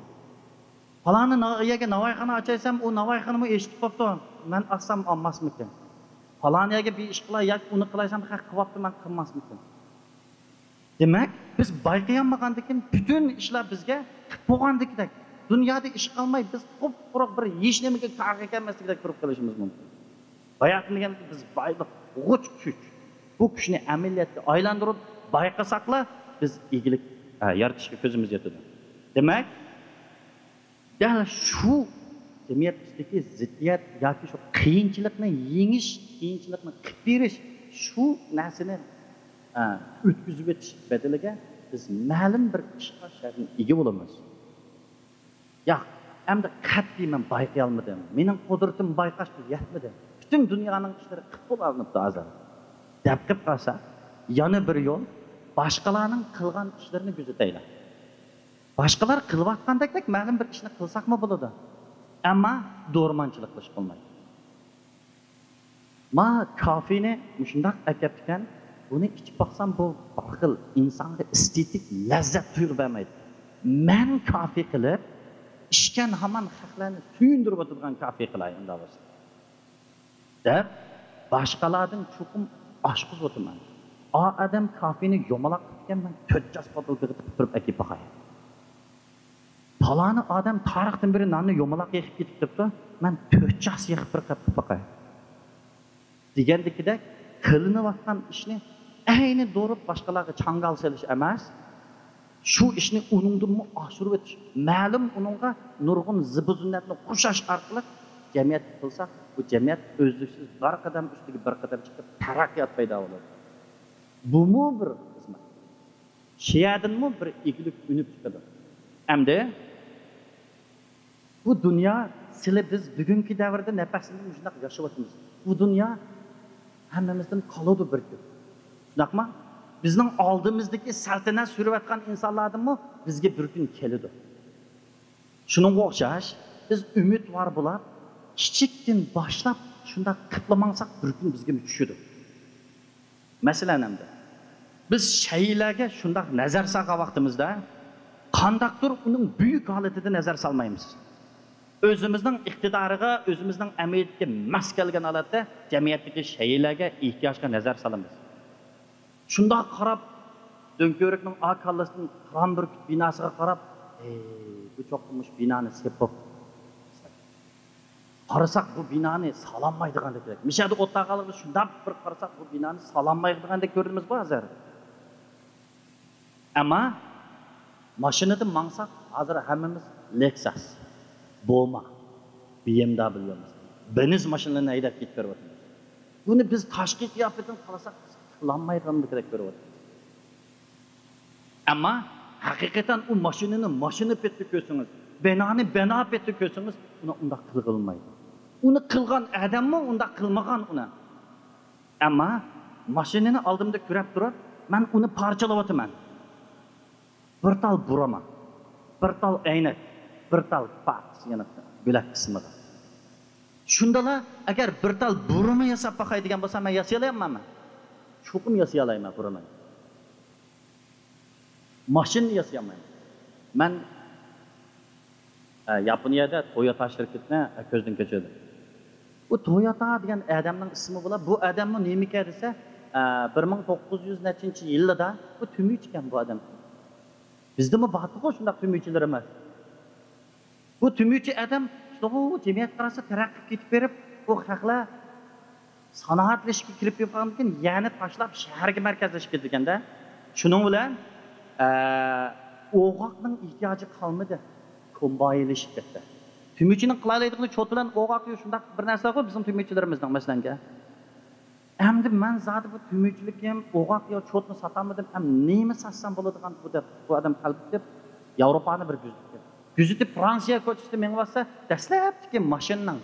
پالانى نا-، يەرگە ناۋايخانا ئاچايسام، ئۇ ناۋايخانىمۇ ئېچىلىپ قاپتۇ. مەن ئاچسام ئالماسمىكىن؟ پالانى يەرگە بىر ئىش قىلاي ياكى ئۇنى قىلايسام، خەق قىلىۋاپتۇ، مەن قىلماسمىكىن؟ دېمەك، بىز بايقىيالمىغاندىكىن پۈتۈن ئىشلار بىزگە قىپ بولغاندىكىدەك، دۇنيادا ئىش قالماي، بىز قۇپقۇرۇق بىر ھېچنېمىگە كارغا كەلمەسلىكدەك تۇرۇپ قېلىشىمىز مۇمكىن. باياتىن دېگەندەك، بىز بايلىق، غۇچ كۈچ. بۇ كۈچنى ئەمەلىيەتكە ئايلاندۇرۇپ بايقىساقلا، بىز ئىگىلىك، ئە، يارىتىشقا كۆزىمىز يېتىدۇ. دېمەك، دەل شۇ جەمئىيەت ئىچىدىكى زىددىيەت ياكى شۇ قىيىنچىلىقنى يېڭىش، قىيىنچىلىقنى قىلىپ بېرىش، شۇ نەرسىنى، ئە، ئۆتكۈزۈۋېتىش بەدىلىگە بىز مەلۇم بىر ئىشقا شەرتنى ئىگە بولىمىز. ياق، ئەمدى قەتئىي مەن بايقىيالمىدىم، مېنىڭ قۇدرىتىم بايقاشقا يەتمىدى، پۈتۈن دۇنيانىڭ ئىشلىرى قىپ بولالمىدى ھازىر، دەپ قېلىپ قالسا، يەنە بىر يول، باشقىلارنىڭ قىلغان ئىشلىرىنى كۆزىتەيلى. باشقىلار قىلىۋاتقاندەكدەك مەلۇم بىر ئىشنى قىلساقمۇ بولىدۇ، ئەمما دورىمانچىلىق قىلىشقا بولمايدۇ. ما كافېنى مۇشۇنداق ئەكەپتىكەن، بۇنى ئىچىپ باقسام، بۇ بىر خىل ئىنسانغا ئېستېتىك لەززەت تۇيغۇ بەرمەيدۇ. مەن كافې قىلىپ، ئىچكەن ھامان خەقلەرنى سۆيۈندۈرۈۋاتىدىغان كافې قىلاي ئۇنداق بولسا، دەپ، باشقىلاردىن چوقۇم ئاچقۇزۇۋاتىمەن. ئا ئادەم كافېنى يۇمىلاق قىپتىكەن، مەن تۆت چاس بوتۇلكىغا تىقىپ تۇرۇپ ئەكىپ باقاي. پالانى ئادەم تارىختىن بېرى ناننى يۇمىلاق يېقىپ كېتىپ تۇرۇپتۇ، مەن تۆت چاس يېقىپ بىر قېپىپ باقاي. دېگەندىكىدەك، قىلىنىۋاتقان ئىشنى ئەينى دۇرۇپ باشقىلارغا چاڭگال سېلىش ئەمەس، شۇ ئىشنى ئۇنىڭدىنمۇ ئاشۇرۇۋېتىش، مەلۇم ئۇنىڭغا نۇرغۇن زىبۇ زىننەتنى قوشاش ئارقىلىق جەمئىيەتكە قىلساق، بۇ جەمئىيەت ئۈزلۈكسىز بىر قەدەم ئۈستىگە بىر قەدەم چىقىپ، تەرەققىيات پەيدا بولىدۇ. بۇمۇ بىر خىزمەت. شۇ يەردىنمۇ بىر ئىگىلىك ئۈنۈپ چىقىدۇ. ئەمدى بۇ دۇنيا، سىلى بىز بۈگۈنكى دەۋردە نەپەسلىنىپ مۇشۇنداق ياشاۋاتىمىز. بۇ دۇنيا ھەممىمىزدىن قالىدۇ بىر كۈن. شۇنداقمۇ؟ بىزنىڭ ئالدىمىزدىكى سەلتەنەت سۈرۈۋاتقان ئىنسانلاردىنمۇ بىزگە بىر كۈن كېلىدۇ. شۇنىڭغا ئوخشاش، بىز ئۈمىدۋار بولاپ، كىچىكتىن باشلاپ شۇنداق قىپلا ماڭساق، بىر كۈن بىزگىمۇ چۈشىدۇ. مەسىلەن، ئەمدى بىز شەيئىلەرگە شۇنداق نەزەر سالغان ۋاقتىمىزدا، قانداقتۇر ئۇنىڭ بۈيۈك ھالىتىدە نەزەر سالمايمىز. ئۆزىمىزنىڭ ئىقتىدارىغا، ئۆزىمىزنىڭ ئەمەلىيىتىگە ماس كەلگەن ھالەتتە جەمئىيەتتىكى شەيئىلەرگە، ئېھتىياجغا نەزەر سالىمىز. شۇنداق قاراپ، دۆڭكۆۋرۈكنىڭ ئا كاللىسىدىن قارا بۈركۈت بىناسىغا قاراپ، ھەي، بۇ چوقۇم مۇشۇ بىنانى سېپىپ، قارىساق، بۇ بىنانى سالالمايدىغاندەك. مىشەدە ئولتۇرغانلىقىدا شۇنداق بىر قارىساق، بۇ بىنانى سالالمايدىغاندەك كۆرۈنىمىز بۇ ھازىر. ئەمما ماشىنىدا ماڭساق، ھازىر ھەممىمىز لېكساس، بوما، بى ئېم دابليۇ، بېنز ماشىنىلارنى ھەيدەپ كېتىپ بېرىۋاتىمىز. بۇنى بىز تاشقى قىياپىتىنى قارىساق، بىز قىلالمايدىغاندەك كۆرۈۋاتىمىز. ئەمما ھەقىقەتەن ئۇ ماشىنىنى ماشىنا پېتى كۆرسىڭىز، بىنانى بىنا پېتى كۆرسىڭىز، ئۇنى ئۇنداق قىلغىلى بولمايدۇ. ئۇنى قىلغان ئادەممۇ ئۇنداق قىلمىغان ئۇنى. ئەمما ماشىنىنى ئالدىمدا كۆرۈپ تۇرۇپ، مەن ئۇنى پارچىلاۋاتىمەن. بىر تال بۇرما، بىر تال ئەينەك، بىر تال پارتس، يەنە بۆلەك قىسمىغا. شۇندىلا، ئەگەر بىر تال بۇرما ياساپ باقاي دېگەن بولسا، مەن ياسىيالايمەنمۇ؟ چوقۇم ياسىيالايمەن بۇرمىنى. ماشىنىنى ياسىيالمايمەن. مەن، ئە، ياپونىيەدە تويوتا شىركىتىنى، ئە، كۆزدىن كەچۈردۈم. بۇ تويوتا دېگەن ئادەمنىڭ ئىسمى بولا. بۇ ئادەممۇ نېمىكەن دېسە، ئە، بىر مىڭ توققۇز يۈز نەچچىنچى يىللىدا بۇ تۈمۈچىكەن بۇ ئادەم. بىزدىمۇ باردىغۇ شۇنداق تۈمۈچىلىرىمىز. بۇ تۈمۈچى ئادەم، شۇ جەمئىيەت قارىسا تەرەققىي قىلىپ كېتىپ بېرىپ، بۇ خەقلەر سانائەتلىشىشكە كىرىپ قالغاندىن كېيىن يەنە تاشلاپ شەھەرگە مەركەزلىشىپ كېتىدىكەندە. شۇنىڭ بىلەن، ئە، ئوغاقنىڭ ئېھتىياجى قالمىدى. كومباينلىشىپ كەتتى. تۈمۈچىنىڭ قىلالايدىغىنى چوت بىلەن ئوغاق شۇنداق بىر نەرسە بۇ بىزنىڭ تۈمۈچىلىرىمىزنىڭ مەسىلەنگە. ئەمدى مەن زادى بۇ تۈمۈچىلىكىم، ئوغاق يا چوتنى ساتالمىدىم، ئەمدى نېمە ساتسام بولىدىغان بۇ دەپ، بۇ ئادەم قەلبىدە ياۋروپانى بىر كۆزىتىپ، كۆزىتىپ، فرانسىيە كوچىسىدا مېڭىۋاتسا، دەسلەپتىكى ماشىنىنىڭ،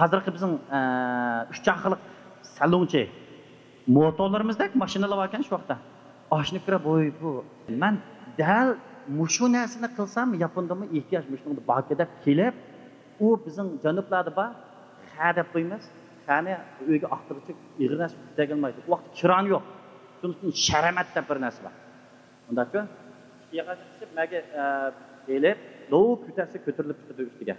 ھازىرقى بىزنىڭ، ئە، ئۈچ چاقىلىق سەلۇنچى موتورلىرىمىزدەك ماشىنىلار باركەن شۇ ۋاقىتتا. ئاشۇنى كۆرۈپ، ۋوي، بۇ، مەن دەل مۇشۇ نەرسىنى قىلسام، ياپوندىمۇ ئېھتىياج مۇشۇنىڭدا باركەن دەپ كېلىپ، ئۇ بىزنىڭ جەنۇبلاردا بار، خە دەپ قويىمىز. خەنى ئۆيگە ئاختۇرغۇچە ئېغىر نەرسە كۆتەرگىلى بولمايدۇ. ئۇ ۋاقىتتا كىران يوق. شۇنىڭ ئۈچۈن شەرەمەت دەپ بىر نەرسە بار. ئۇنداق كۆ، ئىككى ياغاچنى قىسىپ، مەگە، ئە، ئېلىپ، لوۋ كۆتەرسە كۆتۈرۈلۈپ چىقىدۇ ئۈستىگە.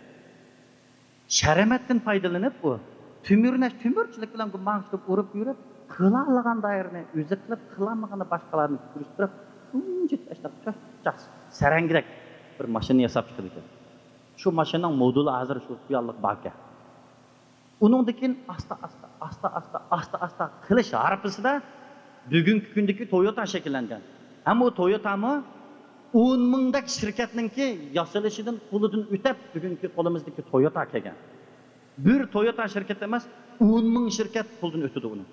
شەرەمەتتىن پايدىلىنىپ ئۇ تۆمۈرنەش، تۆمۈرچىلىك بىلەن ماڭىشتۇرۇپ ئۇرۇپ يۈرۈپ، قىلالىغان دائىرىنى ئۆزى قىلىپ، قىلالمىغاننى باشقىلارنى كۆرۈشتۈرۈپ، تۇنجى تاشلاپ چاقچاق سەرەڭگىدەك بىر ماشىنا ياساپ چىقىدىكەن. شۇ ماشىنىنىڭ مودېلى ھازىر شۇ خىياللىق باركەن. ئۇنىڭدىن كېيىن ئاستا ئاستا، ئاستا ئاستا، ئاستا ئاستا قىلىش ھارپىسىدا بۈگۈنكى كۈندىكى تويوتا شەكىللەنگەن. ھەم ئۇ تويوتامۇ ئون مىڭدەك شىركەتنىڭكى ياسىلىشىدىن، پۇلىدىن ئۆتەپ، بۈگۈنكى قولىمىزدىكى تويوتا كەلگەن. بىر تويوتا شىركەت ئەمەس، ئون مىڭ شىركەت پۇلدىن ئۆتىدۇ ئۇنىڭ.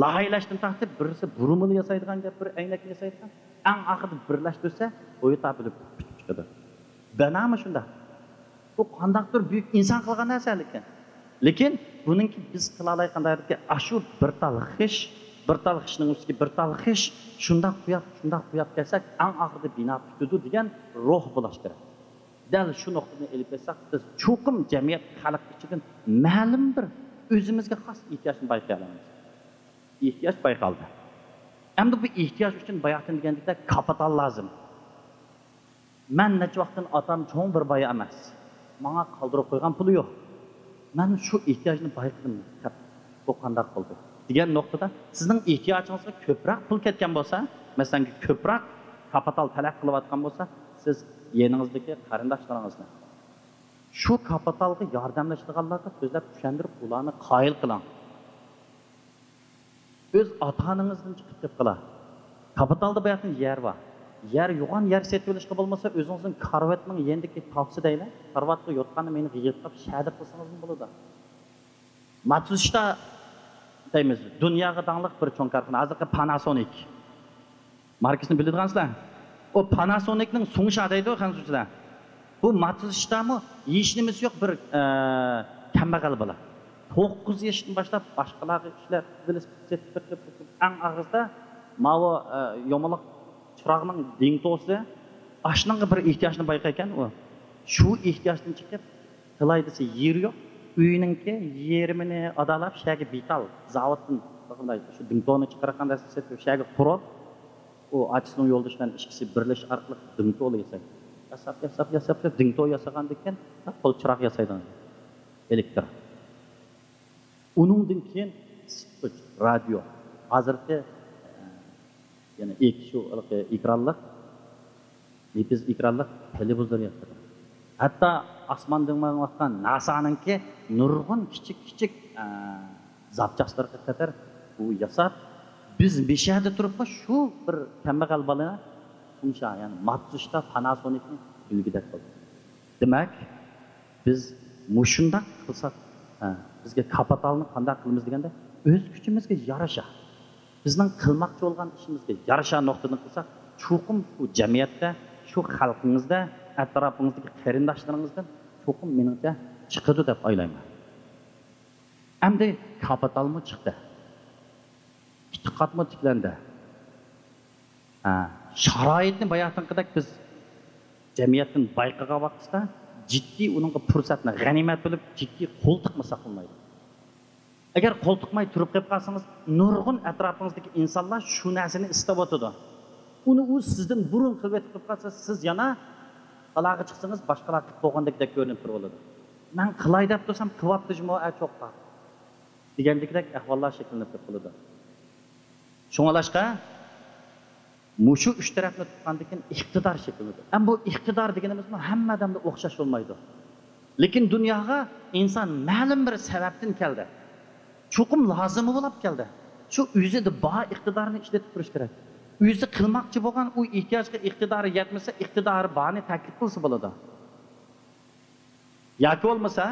لايىھەلەشتىن تارتىپ، بىرسى بۇرۇمىنى ياسايدىغان گەپ، بىر ئەينەكنى ياسايدىغان. ئەڭ ئاخىرىدا بىرلەشتۈرسە، تويوتا بولۇپ پۈتۈپ چىقىدۇ. بەنامۇ شۇنداق. بۇ قانداقتۇر بۈيۈك ئىنسان قىلغان نەرسە لېكىن. لېكىن بۇنىڭكى بىز قىلالايدىغان دائىرىدىكى ئاشۇ بىر تال خىش، بىر تال خىشنىڭ ئۈستىگە بىر تال خىش، شۇنداق قۇياپ، شۇنداق قۇياپ كەلسەك، ئەڭ ئاخىرىدا بىنا پۈتىدۇ دېگەن روھ بولۇش كېرەك. دەل شۇ نۇقتىدىن ئېلىپ ئېيتساق، بىز چوقۇم جەمئىيەت، خەلق ئىچىدىن مەلۇم بىر ئۆزىمىزگە خاس ئېھتىياجنى بايقىيالايمىز. ئېھتىياج بايقالدى. ئەمدى بۇ ئېھتىياج ئۈچۈن باياتىن دېگەندەك كاپىتال لازىم. مەن نەچچە ۋاقىتتىن ئاتام چوڭ بىر بايا ئەمەس. ماڭا قالدۇرۇپ قويغان پۇلى يوق. مەن شۇ ئېھتىياجنى بايقىدىم. بۇ قانداق بولدى؟ دېگەن نۇقتىدا سىزنىڭ ئېھتىياجىڭىزغا كۆپرەك پۇل كەتكەن بولسا، مەسىلەن، كۆپرەك كاپىتال تەلەپ قىلىۋاتقان بولسا، سىز يېنىڭىزدىكى قېرىنداشلىرىڭىزنى، شۇ كاپىتالغا ياردەملىشىدىغانلارغا سۆزلەپ چۈشەندۈرۈپ، ئۇلارنى قايىل قىلىڭ. ئۆز ئاتا-ئانىڭىزدىن چىقىپ كېتىپ قالا. كاپىتالدا باياتىن يەر بار. يەر، يوغان يەر سېتىۋېلىشقا بولمىسا، ئۆزىڭىزنىڭ كارىۋاتنىڭ يېنىدىكى تاپسا دەيلى. كارىۋاتقا يوتقاننى مېنى يىغىپ شەدە قىلسىڭىزمۇ بولىدۇ. ماتسۇشىتا دەيمىز، دۇنياغا داڭلىق بىر چوڭ كارخانا، ھازىرقى پاناسونىك. ماركىسىنى بىلىدىغانسىلەر؟ ئۇ پاناسونىكنىڭ سۇڭشا دەيدۇ خەنزۇچىلار. بۇ ماتسۇشىتامۇ ھېچنېمىسى يوق بىر، ئە، كەمبەغەل بالا. توققۇز ياشتىن باشلاپ باشقىلارغا ئىشلەپ، ۋېلىسىپىت سېتىپ بېقىپ، ئەڭ ئاغرىسىدا ماۋۇ، ئە، يومىلىق چىراغنىڭ دىڭتوسى، ئاشنىڭغا بىر ئېھتىياجنى بايقايكەن ئۇ. شۇ ئېھتىياجدىن چىقىپ، تىلاي دېسە يېرى يوق. ئۆينىڭكى يېرىمىنى ئادالاپ، شەگە بىتال زاۋۇتتىن شۇ دىڭتونى چىقىرىۋاتقان نەرسە سېتىپ، شەگە قۇرۇپ، ئۇ ئاچىسىنىڭ يولدىشى بىلەن ئىككىسى بىرلىشىش ئارقىلىق دىڭتو ياسايدۇ. ياساپ، ياساپ، ياساپ، ياساپ، دىڭتو ياسىغاندىن كېيىن، قول چىراغ ياسايدىغان. ئېلېكتر. ئۇنىڭدىن كېيىن ئىسسىتقۇچ، رادىيو. ھازىرقى، ئە، يەنە ئېك-، شۇ ھېلىقى ئېكرانلىق، نېپىز ئېكرانلىق تېلېۋىزور ياسىدى. ھەتتا ئاسماندىن ماڭىۋاتقان ناسانىڭكى نۇرغۇن كىچىك، كىچىك، ئە، زاپچاسلىرىغا قەدەر بۇ ياساپ، بىز مىشەدە تۇرۇپمۇ شۇ بىر كەمبەغەل بالا سۇڭشا، يەنى ماتسۇشىتا پاناسونىكنى ئۈلگىدەك قىلدى. دېمەك، بىز مۇشۇنداق قىلساق، ھە، بىزگە كاپىتالنى قانداق قىلىمىز دېگەندە، ئۆز كۈچىمىزگە يارىشا، بىزنىڭ قىلماقچى بولغان ئىشىمىزغا يارىشا نۇقتىدىن قىلساق، چوقۇم شۇ جەمئىيەتتە، شۇ خەلقىڭىزدە، ئەتراپىڭىزدىكى قېرىنداشلىرىڭىزدىن چوقۇم، مېنىڭچە، چىقىدۇ دەپ ئويلايمەن. ئەمدى كاپىتالمۇ چىقتى، ئېتىقادمۇ تىكلەندى. ھە، شارائىتنى باياتىنقىدەك بىز جەمئىيەتتىن بايقىغان ۋاقتىدا جىددىي ئۇنىڭغا پۇرسەتنى غەنىيمەت بىلىپ، جىددىي قولتۇقمۇ ساقلىمايدۇ. ئەگەر قولتۇقماي تۇرۇپ قېلىپ قالسىڭىز، نۇرغۇن ئەتراپىڭىزدىكى ئىنسانلار شۇ نەرسىنى ئىستەۋاتىدۇ. ئۇنى ئۇ سىزدىن بۇرۇن قىلىۋېتىپ قېلىپ قالسا، سىز يەنە تالاغا چىقسىڭىز، باشقىلار قىلىپ بولغاندەك گەپ كۆرۈنۈپ تۇرۇۋالىدۇ. مەن قىلاي دەپ تۇرسام، قىلىۋاپتۇ جۇمۇ، ئە، چوققا دېگەندىكىدەك ئەھۋاللار شەكىللىنىپ كېتىپ قالىدۇ. شۇڭلاشقا، مۇشۇ ئۈچ تەرەپنى تۇتقاندىن كېيىن ئىقتىدار شەكىللىنىدۇ. ئەمما بۇ ئىقتىدار دېگىنىمىزمۇ ھەممە ئادەمدە ئوخشاش بولمايدۇ. لېكىن دۇنياغا ئىنسان مەلۇم بىر سەۋەبتىن كەلدى. چوقۇم لازىمى بولاپ كەلدى. شۇ ئۆزىدە بار ئىقتىدارنى ئىشلىتىپ تۇرۇش كېرەك. ئۆزى قىلماقچى بولغان ئۇ ئېھتىياجغا ئىقتىدارى يەتمىسە، ئىقتىدارى بارنى تەكلىپ قىلسا بولىدۇ. ياكى بولمىسا،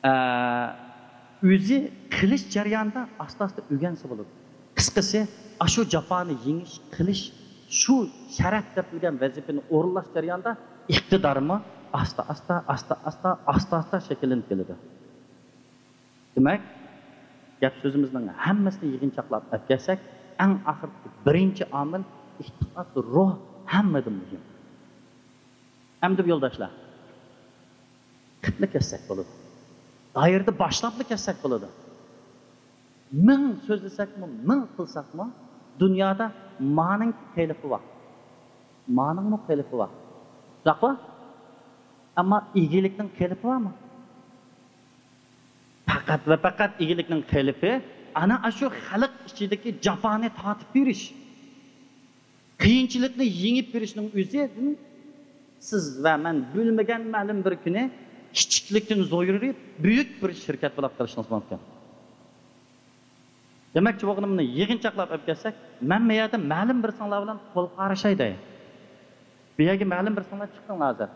ئە، ئۆزى قىلىش جەريانىدا ئاستا-ئاستا ئۆگەنسە بولىدۇ. قىسقىسى، ئاشۇ جاپانى يېڭىش، قىلىش، شۇ شەرەپ دەپ بىلگەن ۋەزىپىنى ئورۇنلاش جەريانىدا ئىقتىدارمۇ ئاستا-ئاستا، ئاستا-ئاستا، ئاستا-ئاستا شەكىللىنىپ كېلىدۇ. دېمەك، گەپ سۆزىمىزنىڭ ھەممىسىنى يىغىنچاقلاپ ئەپ كەلسەك، ئەڭ ئاخىرقى بىرىنچى ئامىل ئېتىقاد، روھ ھەممىدىن مۇھىم. ئەمدى يولداشلار، قىپلا كەتسەك بولىدۇ. دائىرىدە باشلاپلا كەتسەك بولىدۇ. مىڭ سۆزلىسەكمۇ، مىڭ قىلساقمۇ، دۇنيادا مانىڭ خېلىپى بار. مانىڭمۇ خېلىپى بار. شۇنداققۇ؟ ئەمما ئىگىلىكنىڭ خېلىپى بارمۇ؟ پەقەت ۋە پەقەت ئىگىلىكنىڭ خېلىپى ئەنە ئاشۇ خەلق ئىچىدىكى جاپانى تارتىپ بېرىش، قىيىنچىلىقنى يېڭىپ بېرىشنىڭ ئۆزىدىن سىز ۋە مەن بىلمىگەن مەلۇم بىر كۈنى كىچىكلىكتىن زويۇرىيىپ، بۈيۈك بىر شىركەت بولاپ قېلىشىڭىز مۇمكىن. دېمەكچى بولغىنىمنى يىغىنچاقلاپ ئېلىپ كەلسەك، مەن مەيەردە مەلۇم بىر ساڭلار بىلەن قول قارىشاي دەي. بۇ يەرگە مەلۇم بىر ساڭلار چىقتىڭلار ھازىر.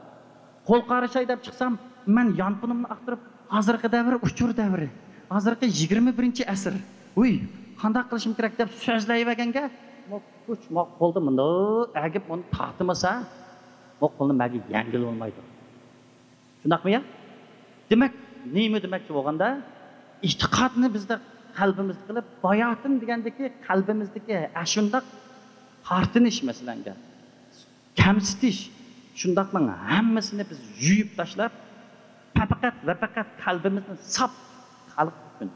قول قارىشاي دەپ چىقسام، مەن يانفونۇمنى ئاختۇرۇپ، ھازىرقى دەۋر ئۇچۇر دەۋرى، ھازىرقى يىگىرمە بىرىنچى ئەسىر، ھۇي، قانداق قىلىشىم كېرەك دەپ سۆزلەيۋەرگەنگە، مو كۈچ، مو قولدا مۇنداق ئەگىپ، مۇنى تارتمىسا، مو قولنى مەگە يەڭگىلى بولمايدۇ. شۇنداقمۇ يا؟ دېمەك، نېمە دېمەكچى بولغاندا، ئېتىقادنى بىزدە قەلبىمىزدە قىلىپ، باياتىن دېگەندىكى قەلبىمىزدىكى ئەشۇنداق تارتىنىش مەسىلەنگە، كەمسىتىش، شۇنداقنىڭ ھەممىسىنى بىز يۇيۇپ تاشلاپ، پەقەت ۋە پەقەت قەلبىمىزنى ساپ خەلق ئۈچۈن،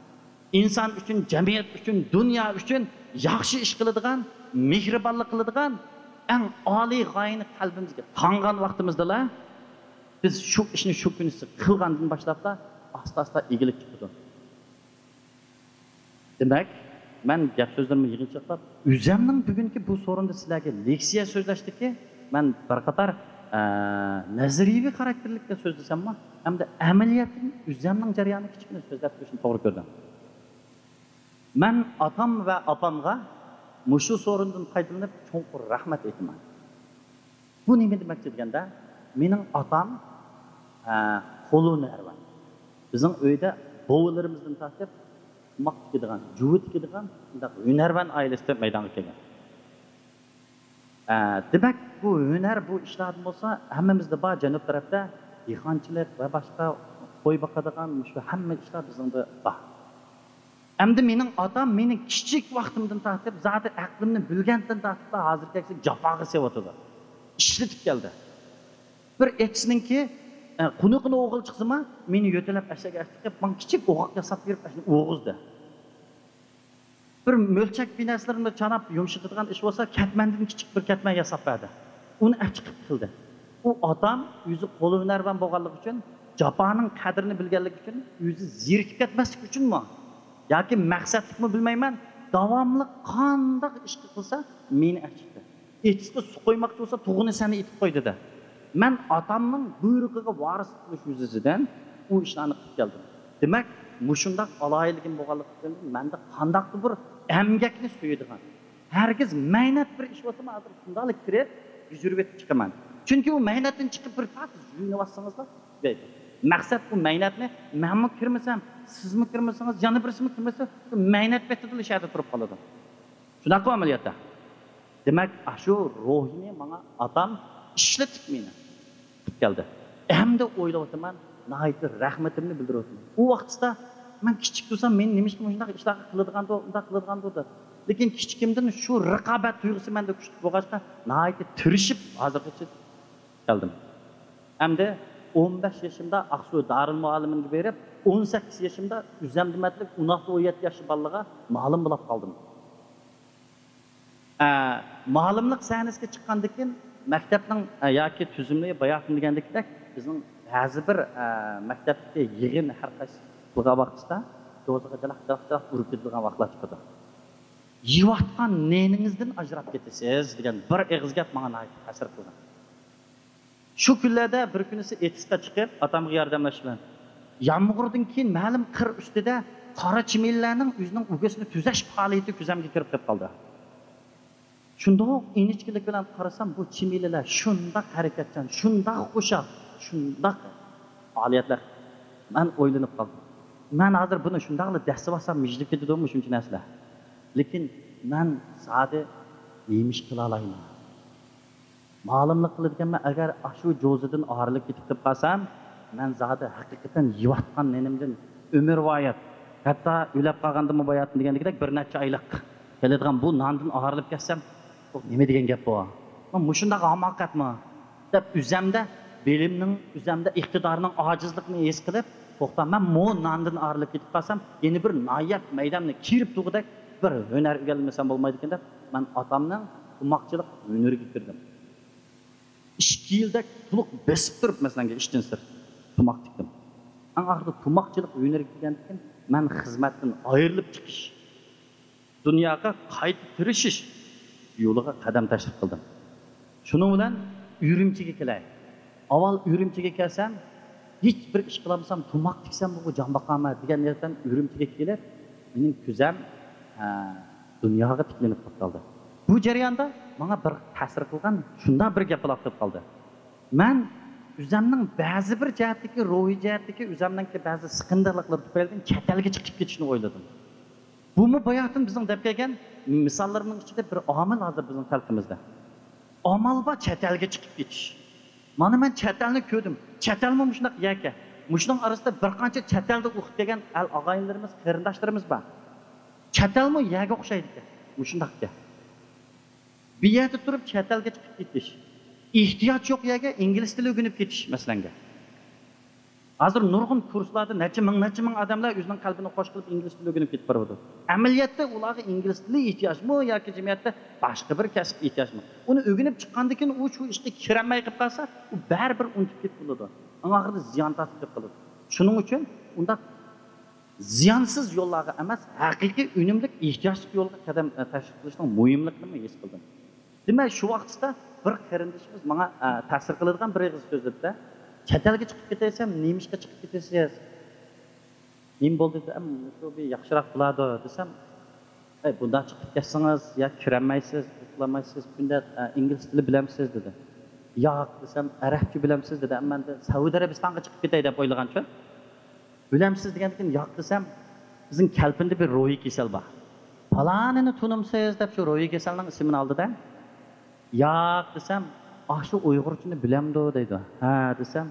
ئىنسان ئۈچۈن، جەمئىيەت ئۈچۈن، دۇنيا ئۈچۈن ياخشى ئىش قىلىدىغان، مېھرىبانلىق قىلىدىغان ئەڭ ئالىي غايىنى قەلبىمىزگە تاڭغان ۋاقتىمىزدىلا، بىز شۇ ئىشنى شۇ كۈنىسى قىلغاندىن باشلاپلا ئاستا-ئاستا ئىگىلىك چىقىدۇ. دېمەك، مەن گەپ سۆزلىرىمنى يىغىنچاقلاپ، ئۆزەمنىڭ بۈگۈنكى بۇ سورۇندا سىلەرگە لېكسىيە سۆزلەشتىكى مەن بىر قاتار، ئە، نەزەرىيەۋى خاراكتېرلىكتە سۆزلىسەممۇ، ھەمدە ئەمەلىيەتتىن ئۆزەمنىڭ جەريانىنى كىچىككىنە سۆزلەپ بېرىشنى توغرا كۆردۈم. مەن ئاتام ۋە ئاپامغا مۇشۇ سورۇندىن پايدىلىنىپ چوڭقۇر رەھمەت ئېيتىمەن. بۇ نېمە دېمەكچى دېگەندە، مېنىڭ ئاتام، ئە، قول ھۈنەرۋەن. بىزنىڭ ئۆيدە بوۋىلىرىمىزدىن تارتىپ تۇماق تىكىدىغان، جۇۋا تىكىدىغان شۇنداق ھۈنەرۋەن ئائىلىسىدە مەيدانغا كەلگەن. ئە، دېمەك، بۇ ھۈنەر، بۇ ئىشلاردىن بولسا ھەممىمىزدە بار، جەنۇب تەرەپتە دېھقانچىلىق ۋە باشقا قوي باقىدىغان مۇشۇ ھەممە ئىشلار بىزنىڭدە بار. ئەمدى مېنىڭ ئاتام مېنى كىچىك ۋاقتىمدىن تارتىپ، زادى ئەقلىمنى بىلگەندىن تارتىپلا ھازىرغىچە جاپاغا سېلىۋاتىدۇ. ئىشلىتىپ كەلدى. بىر ئېتىزنىڭكى، ئە، قونىقىنى ئوغرى چىقسىما، مېنى يۆتىلەپ ئەشەگە ئەشتىقىپ، ماڭا كىچىك ئوغاق ياساپ بېرىپ، ئەشنى ئوغۇزدى. بىر مۆلچەك بىر نەرسىلىرىمنى چاناپ يۇمشىتىدىغان ئىش بولسا، كەتمەندىن كىچىك بىر كەتمەن ياساپ بەردى. ئۇنى ئەپ چىقىپ قىلدى. ئۇ ئاتام ئۆزى قول ھۈنەرۋەن بولغانلىقى ئۈچۈن، جاپانىڭ قەدرىنى بىلگەنلىكى ئۈچۈن، ئۆزى زېرىكىپ كەتمەسلىكى ئۈچۈنمۇ ياكى مەقسەتلىكمۇ بىلمەيمەن، داۋاملىق قانداق ئىش قىلسا، مېنى ئەپ چىقتى. ئېتىزغا سۇ قۇيماقچى بولسا، تۇغىنى سەننى ئېتىپ قوي، دېدى. مەن ئاتامنىڭ بۇيرۇقىغا ۋارىسلىق قىلىش يۈزىسىدىن ئۇ ئىشلارنى قىلىپ كەلدىم. دېمەك، مۇشۇنداق ئالاھىدىلىكىم بولغانلىقى ئۈچۈن مەندە قانداقتۇر بىر ئەمگەكنى سۆيىدىغان، ھەرگىز مەينەت بىر ئىش بولسىمۇ، ھازىر شۇنداقلا كىرىپ، يۈزۈرۈۋېتىپ چىقىمەن. چۈنكى ئۇ مەينەتتىن چىقىپ بىر پات يۇيۇنۇۋاتسىڭىزلا تۈگەيدۇ. مەقسەت بۇ مەينەتنى مەنمۇ كىرمىسەم، سىزمۇ كىرمىسىڭىز، يەنە بىرسىمۇ كىرمىسە، شۇ مەينەت بېتىدىلا شۇ يەردە تۇرۇپ قالىدۇ. شۇنداققۇ ئەمەلىيەتتە؟ دېمەك، ئاشۇ روھىنى ماڭا ئاتام ئىشلىتىپ مېنى قىلىپ كەلدى. ئەمدى ئويلاۋاتىمەن، ناھايىتى رەھمىتىمنى بىلدۈرۈۋاتىمەن. ئۇ ۋاقىتتا مەن كىچىك تۇرسام، مېنى نېمىشقا مۇشۇنداق ئىشلارغا قىلىدىغاندۇ، ئۇنداق قىلىدىغاندۇ دەپ. لېكىن كىچىكىمدىن شۇ رىقابەت تۇيغۇسى مەندە كۈچلۈك بولغاچقا، ناھايىتى تىرىشىپ ھازىرغىچە كەلدىم. ئەمدى ئون بەش يېشىمدا ئاقسۇ دارىلمۇئەللىمىنگە بېرىپ، ئون سەككىز يېشىمدا ئۆزەمدىمەتلىك ئون ئالتە، ئون يەتتە ياشلىق بالىلارغا مۇئەللىم بولاپ قالدىم. ئە، مۇئەللىملىق سەھنىسىگە چىققاندىن كېيىن، مەكتەپنىڭ، ئە، ياكى تۈزۈملىرى باياتىن دېگەندىكىدەك، بىزنىڭ بەزى بىر، ئە، مەكتەپتىكى يىغىن ھەر قايسى قىلغان ۋاقتىدا دوزىغا جالاق، جالاق، جالاق ئۇرۇپ كېتىدىغان ۋاقىتلار چىقىدۇ. «يەۋاتقان نېنىڭىزدىن ئاجراپ كېتىسىز» دېگەن بىر ئېغىز گەپ ماڭا ناھايىتى تەسىر قىلغان. شۇ كۈنلەردە بىر كۈنىسى ئېتىزغا چىقىپ، ئاتامغا ياردەملەش بىلەن، يامغۇردىن كېيىن مەلۇم قىر ئۈستىدە قارا چىمىللەرنىڭ ئۆزىنىڭ ئۆگزىسىنى تۈزەش پائالىيىتى كۆزۈمگە كىرىپ قېلىپ قالدى. شۇنداق ئىنچىكىلىك بىلەن قارىسام، بۇ چىمىللەر شۇنداق ھەرىكەتچان، شۇنداق خۇشال، شۇنداق پائالىيەتلەر. مەن ئويلىنىپ قالدىم. مەن ھازىر بۇنى شۇنداقلا دەسسىۋالسام، مىجىلىپ كېتىدۇ مۇشۇنچە نەرسىلەر. لېكىن مەن زادى نېمە ئىش قىلالايمەن؟ مۇئەللىملىك قىلىدىكەنمەن، ئەگەر ئاشۇ جوزىدىن ئايرىلىپ كېتىپ قالسام، مەن زادى ھەقىقەتەن يەۋاتقان نېنىمدىن ئۆمۈرۋايەت، ھەتتا ئۆلۈپ قالغاندىمۇ باياتىن دېگەندىكىدەك بىر نەچچە ئايلىق كېلىدىغان بۇ ناندىن ئايرىلىپ كەتسەم، بۇ نېمە دېگەن گەپ بۇ؟ مۇشۇنداق ھاماقەتمۇ؟ دەپ ئۆزەمدە بىلىمنىڭ، ئۆزەمدە ئىقتىدارنىڭ ئاجىزلىقىنى ھېس قىلىپ، توختا، مەن مۇ ناندىن ئايرىلىپ كېتىپ قالسام، يەنە بىر ناھايەت مەيدەمنى كىرىپ تۇرغۇدەك بىر ھۈنەر ئۆگەنمىسەم بولمايدىكەن دەپ، مەن ئاتامنىڭ تۇماقچىلىق ھۈنىرىگە كىردىم. ئىككى يىلدەك تولۇق بېسىپ تۇرۇپ، مەسىلەن، ئىشتىن سىرت تۇماق تىكتىم. ئەڭ ئاخىرىدا تۇماقچىلىق ھۈنىرىگە كىرگەندىن كېيىن، مەن خىزمەتتىن ئايرىلىپ چىقىش دۇنياغا قايتا تىرىشىش يولىغا قەدەم تەشرىپ قىلدىم. شۇنىڭ بىلەن ئۈرۈمچىگە كېلەي. ئاۋۋال ئۈرۈمچىگە كەلسەم، ھېچ بىر ئىش قىلالمىسام، تۇماق تىكسەم بۇ جان باقارمەن دېگەن نىيەتتىن ئۈرۈمچىگە كېلىپ، مېنىڭ كۆزەم، ھە، دۇنياغا تىكلىنىپ قالدى. بۇ جەرياندا ماڭا بىر تەسىر قىلغان شۇنداق بىر گەپ بۇلاپ كېلىپ قالدى. مەن ئۆزەمنىڭ بەزى بىر جەھەتتىكى، روھىي جەھەتتىكى ئۆزەمنىڭكى بەزى سىقىندىلىقلىرى تۈپەيلىدىن چەت ئەلگە چىقىپ كېتىشنى ئويلىدىم. بۇمۇ باياقتىن بىزنىڭ دەپ كەلگەن مىساللىرىمنىڭ ئىچىدە بىر ئامىل ھازىر بىزنىڭ خەلقىمىزدە. ئامال بار چەت ئەلگە چىقىپ كېتىش. مانا مەن چەت ئەلنى كۆردۈم. چەت ئەلمۇ مۇشۇنداق يەركەن. مۇشۇنىڭ ئارىسىدا بىر قانچە چەت ئەلدە ئوقۇپ كەلگەن ئەل ئاغايىنلىرىمىز، قېرىنداشلىرىمىز بار. چەت ئەلمۇ يەرگە ئوخشايدىكەن. مۇشۇنداقكەن. بۇ يەردە تۇرۇپ چەت ئەلگە چىقىپ كېتىش. ئېھتىياج يوق يەرگە ئىنگلىز تىلى ئۆگىنىپ كېتىش، مەسىلەنگە. ھازىر نۇرغۇن كۇرسلاردا نەچچە مىڭ، نەچچە مىڭ ئادەملەر ئۆزىنىڭ قەلبىنى خوش قىلىپ ئىنگلىز تىلى ئۆگىنىپ كېتىپ بارىدۇ. ئەمەلىيەتتە ئۇلارغا ئىنگلىز تىلى ئېھتىياجمۇ ياكى جەمئىيەتتە باشقا بىر كەسىپ ئېھتىياجمۇ؟ ئۇنى ئۆگىنىپ چىققاندىن كېيىن ئۇ شۇ ئىشقا كىرەلمەي قېلىپ قالسا، ئۇ بەرىبىر ئۇنتۇپ كېتىپ قالىدۇ. ئەڭ ئاخىرىدا زىيان تارتىپ كېتىپ قالىدۇ. شۇنىڭ ئۈچۈن ئۇنداق زىيانسىز يوللارغا ئەمەس، ھەقىقىي ئۈنۈملۈك ئېھتىياجلىق يولغا قەدەم، ئە، تەشرىپ قىلىشنىڭ مۇھىملىقىنىمۇ ھېس قىلدىم. دېمەك، شۇ ۋاقىتتا بىر قېرىندىشىمىز ماڭا، ئە، تەسىر قىلىدىغان بىر ئېغىز سۆزلىدى-دە، «چەت ئەلگە چىقىپ كېتەيسەم، نېمە ئىشقا چىقىپ كېتىسىز؟ نېمە بولدى؟» دېسەم، «شۇ بىر ياخشىراق بولىدۇ» دېسەم، «ئەي، بۇنداق چىقىپ كەتسىڭىز، يا كىرەلمەيسىز، ئۇخلىمايسىز، كۈندە، ئە، ئىنگلىز تىلى بىلەمسىز؟» دېدى. «ياق» دېسەم، «ئەرەبچە بىلەمسىز؟» دېدى. ئەمما مەن سەئۇدى ئەرەبىستانغا چىقىپ كېتەي دەپ ئويلىغانچۇ. «بىلەمسىز؟» دېگەندىن كېيىن، «ياق» دېسەم، بىزنىڭ كەلپىندە بىر روھىي كېسەل بار. «پالانىنى تونۇمسىز؟» دەپ شۇ روھىي كېسەلنىڭ ئىسمىنى ئالدى-دە. «ياق» دېسەم، «ئاشۇ ئۇيغۇرچىنى بىلەمدۇ؟» دەيدۇ. «ھە» دېسەم،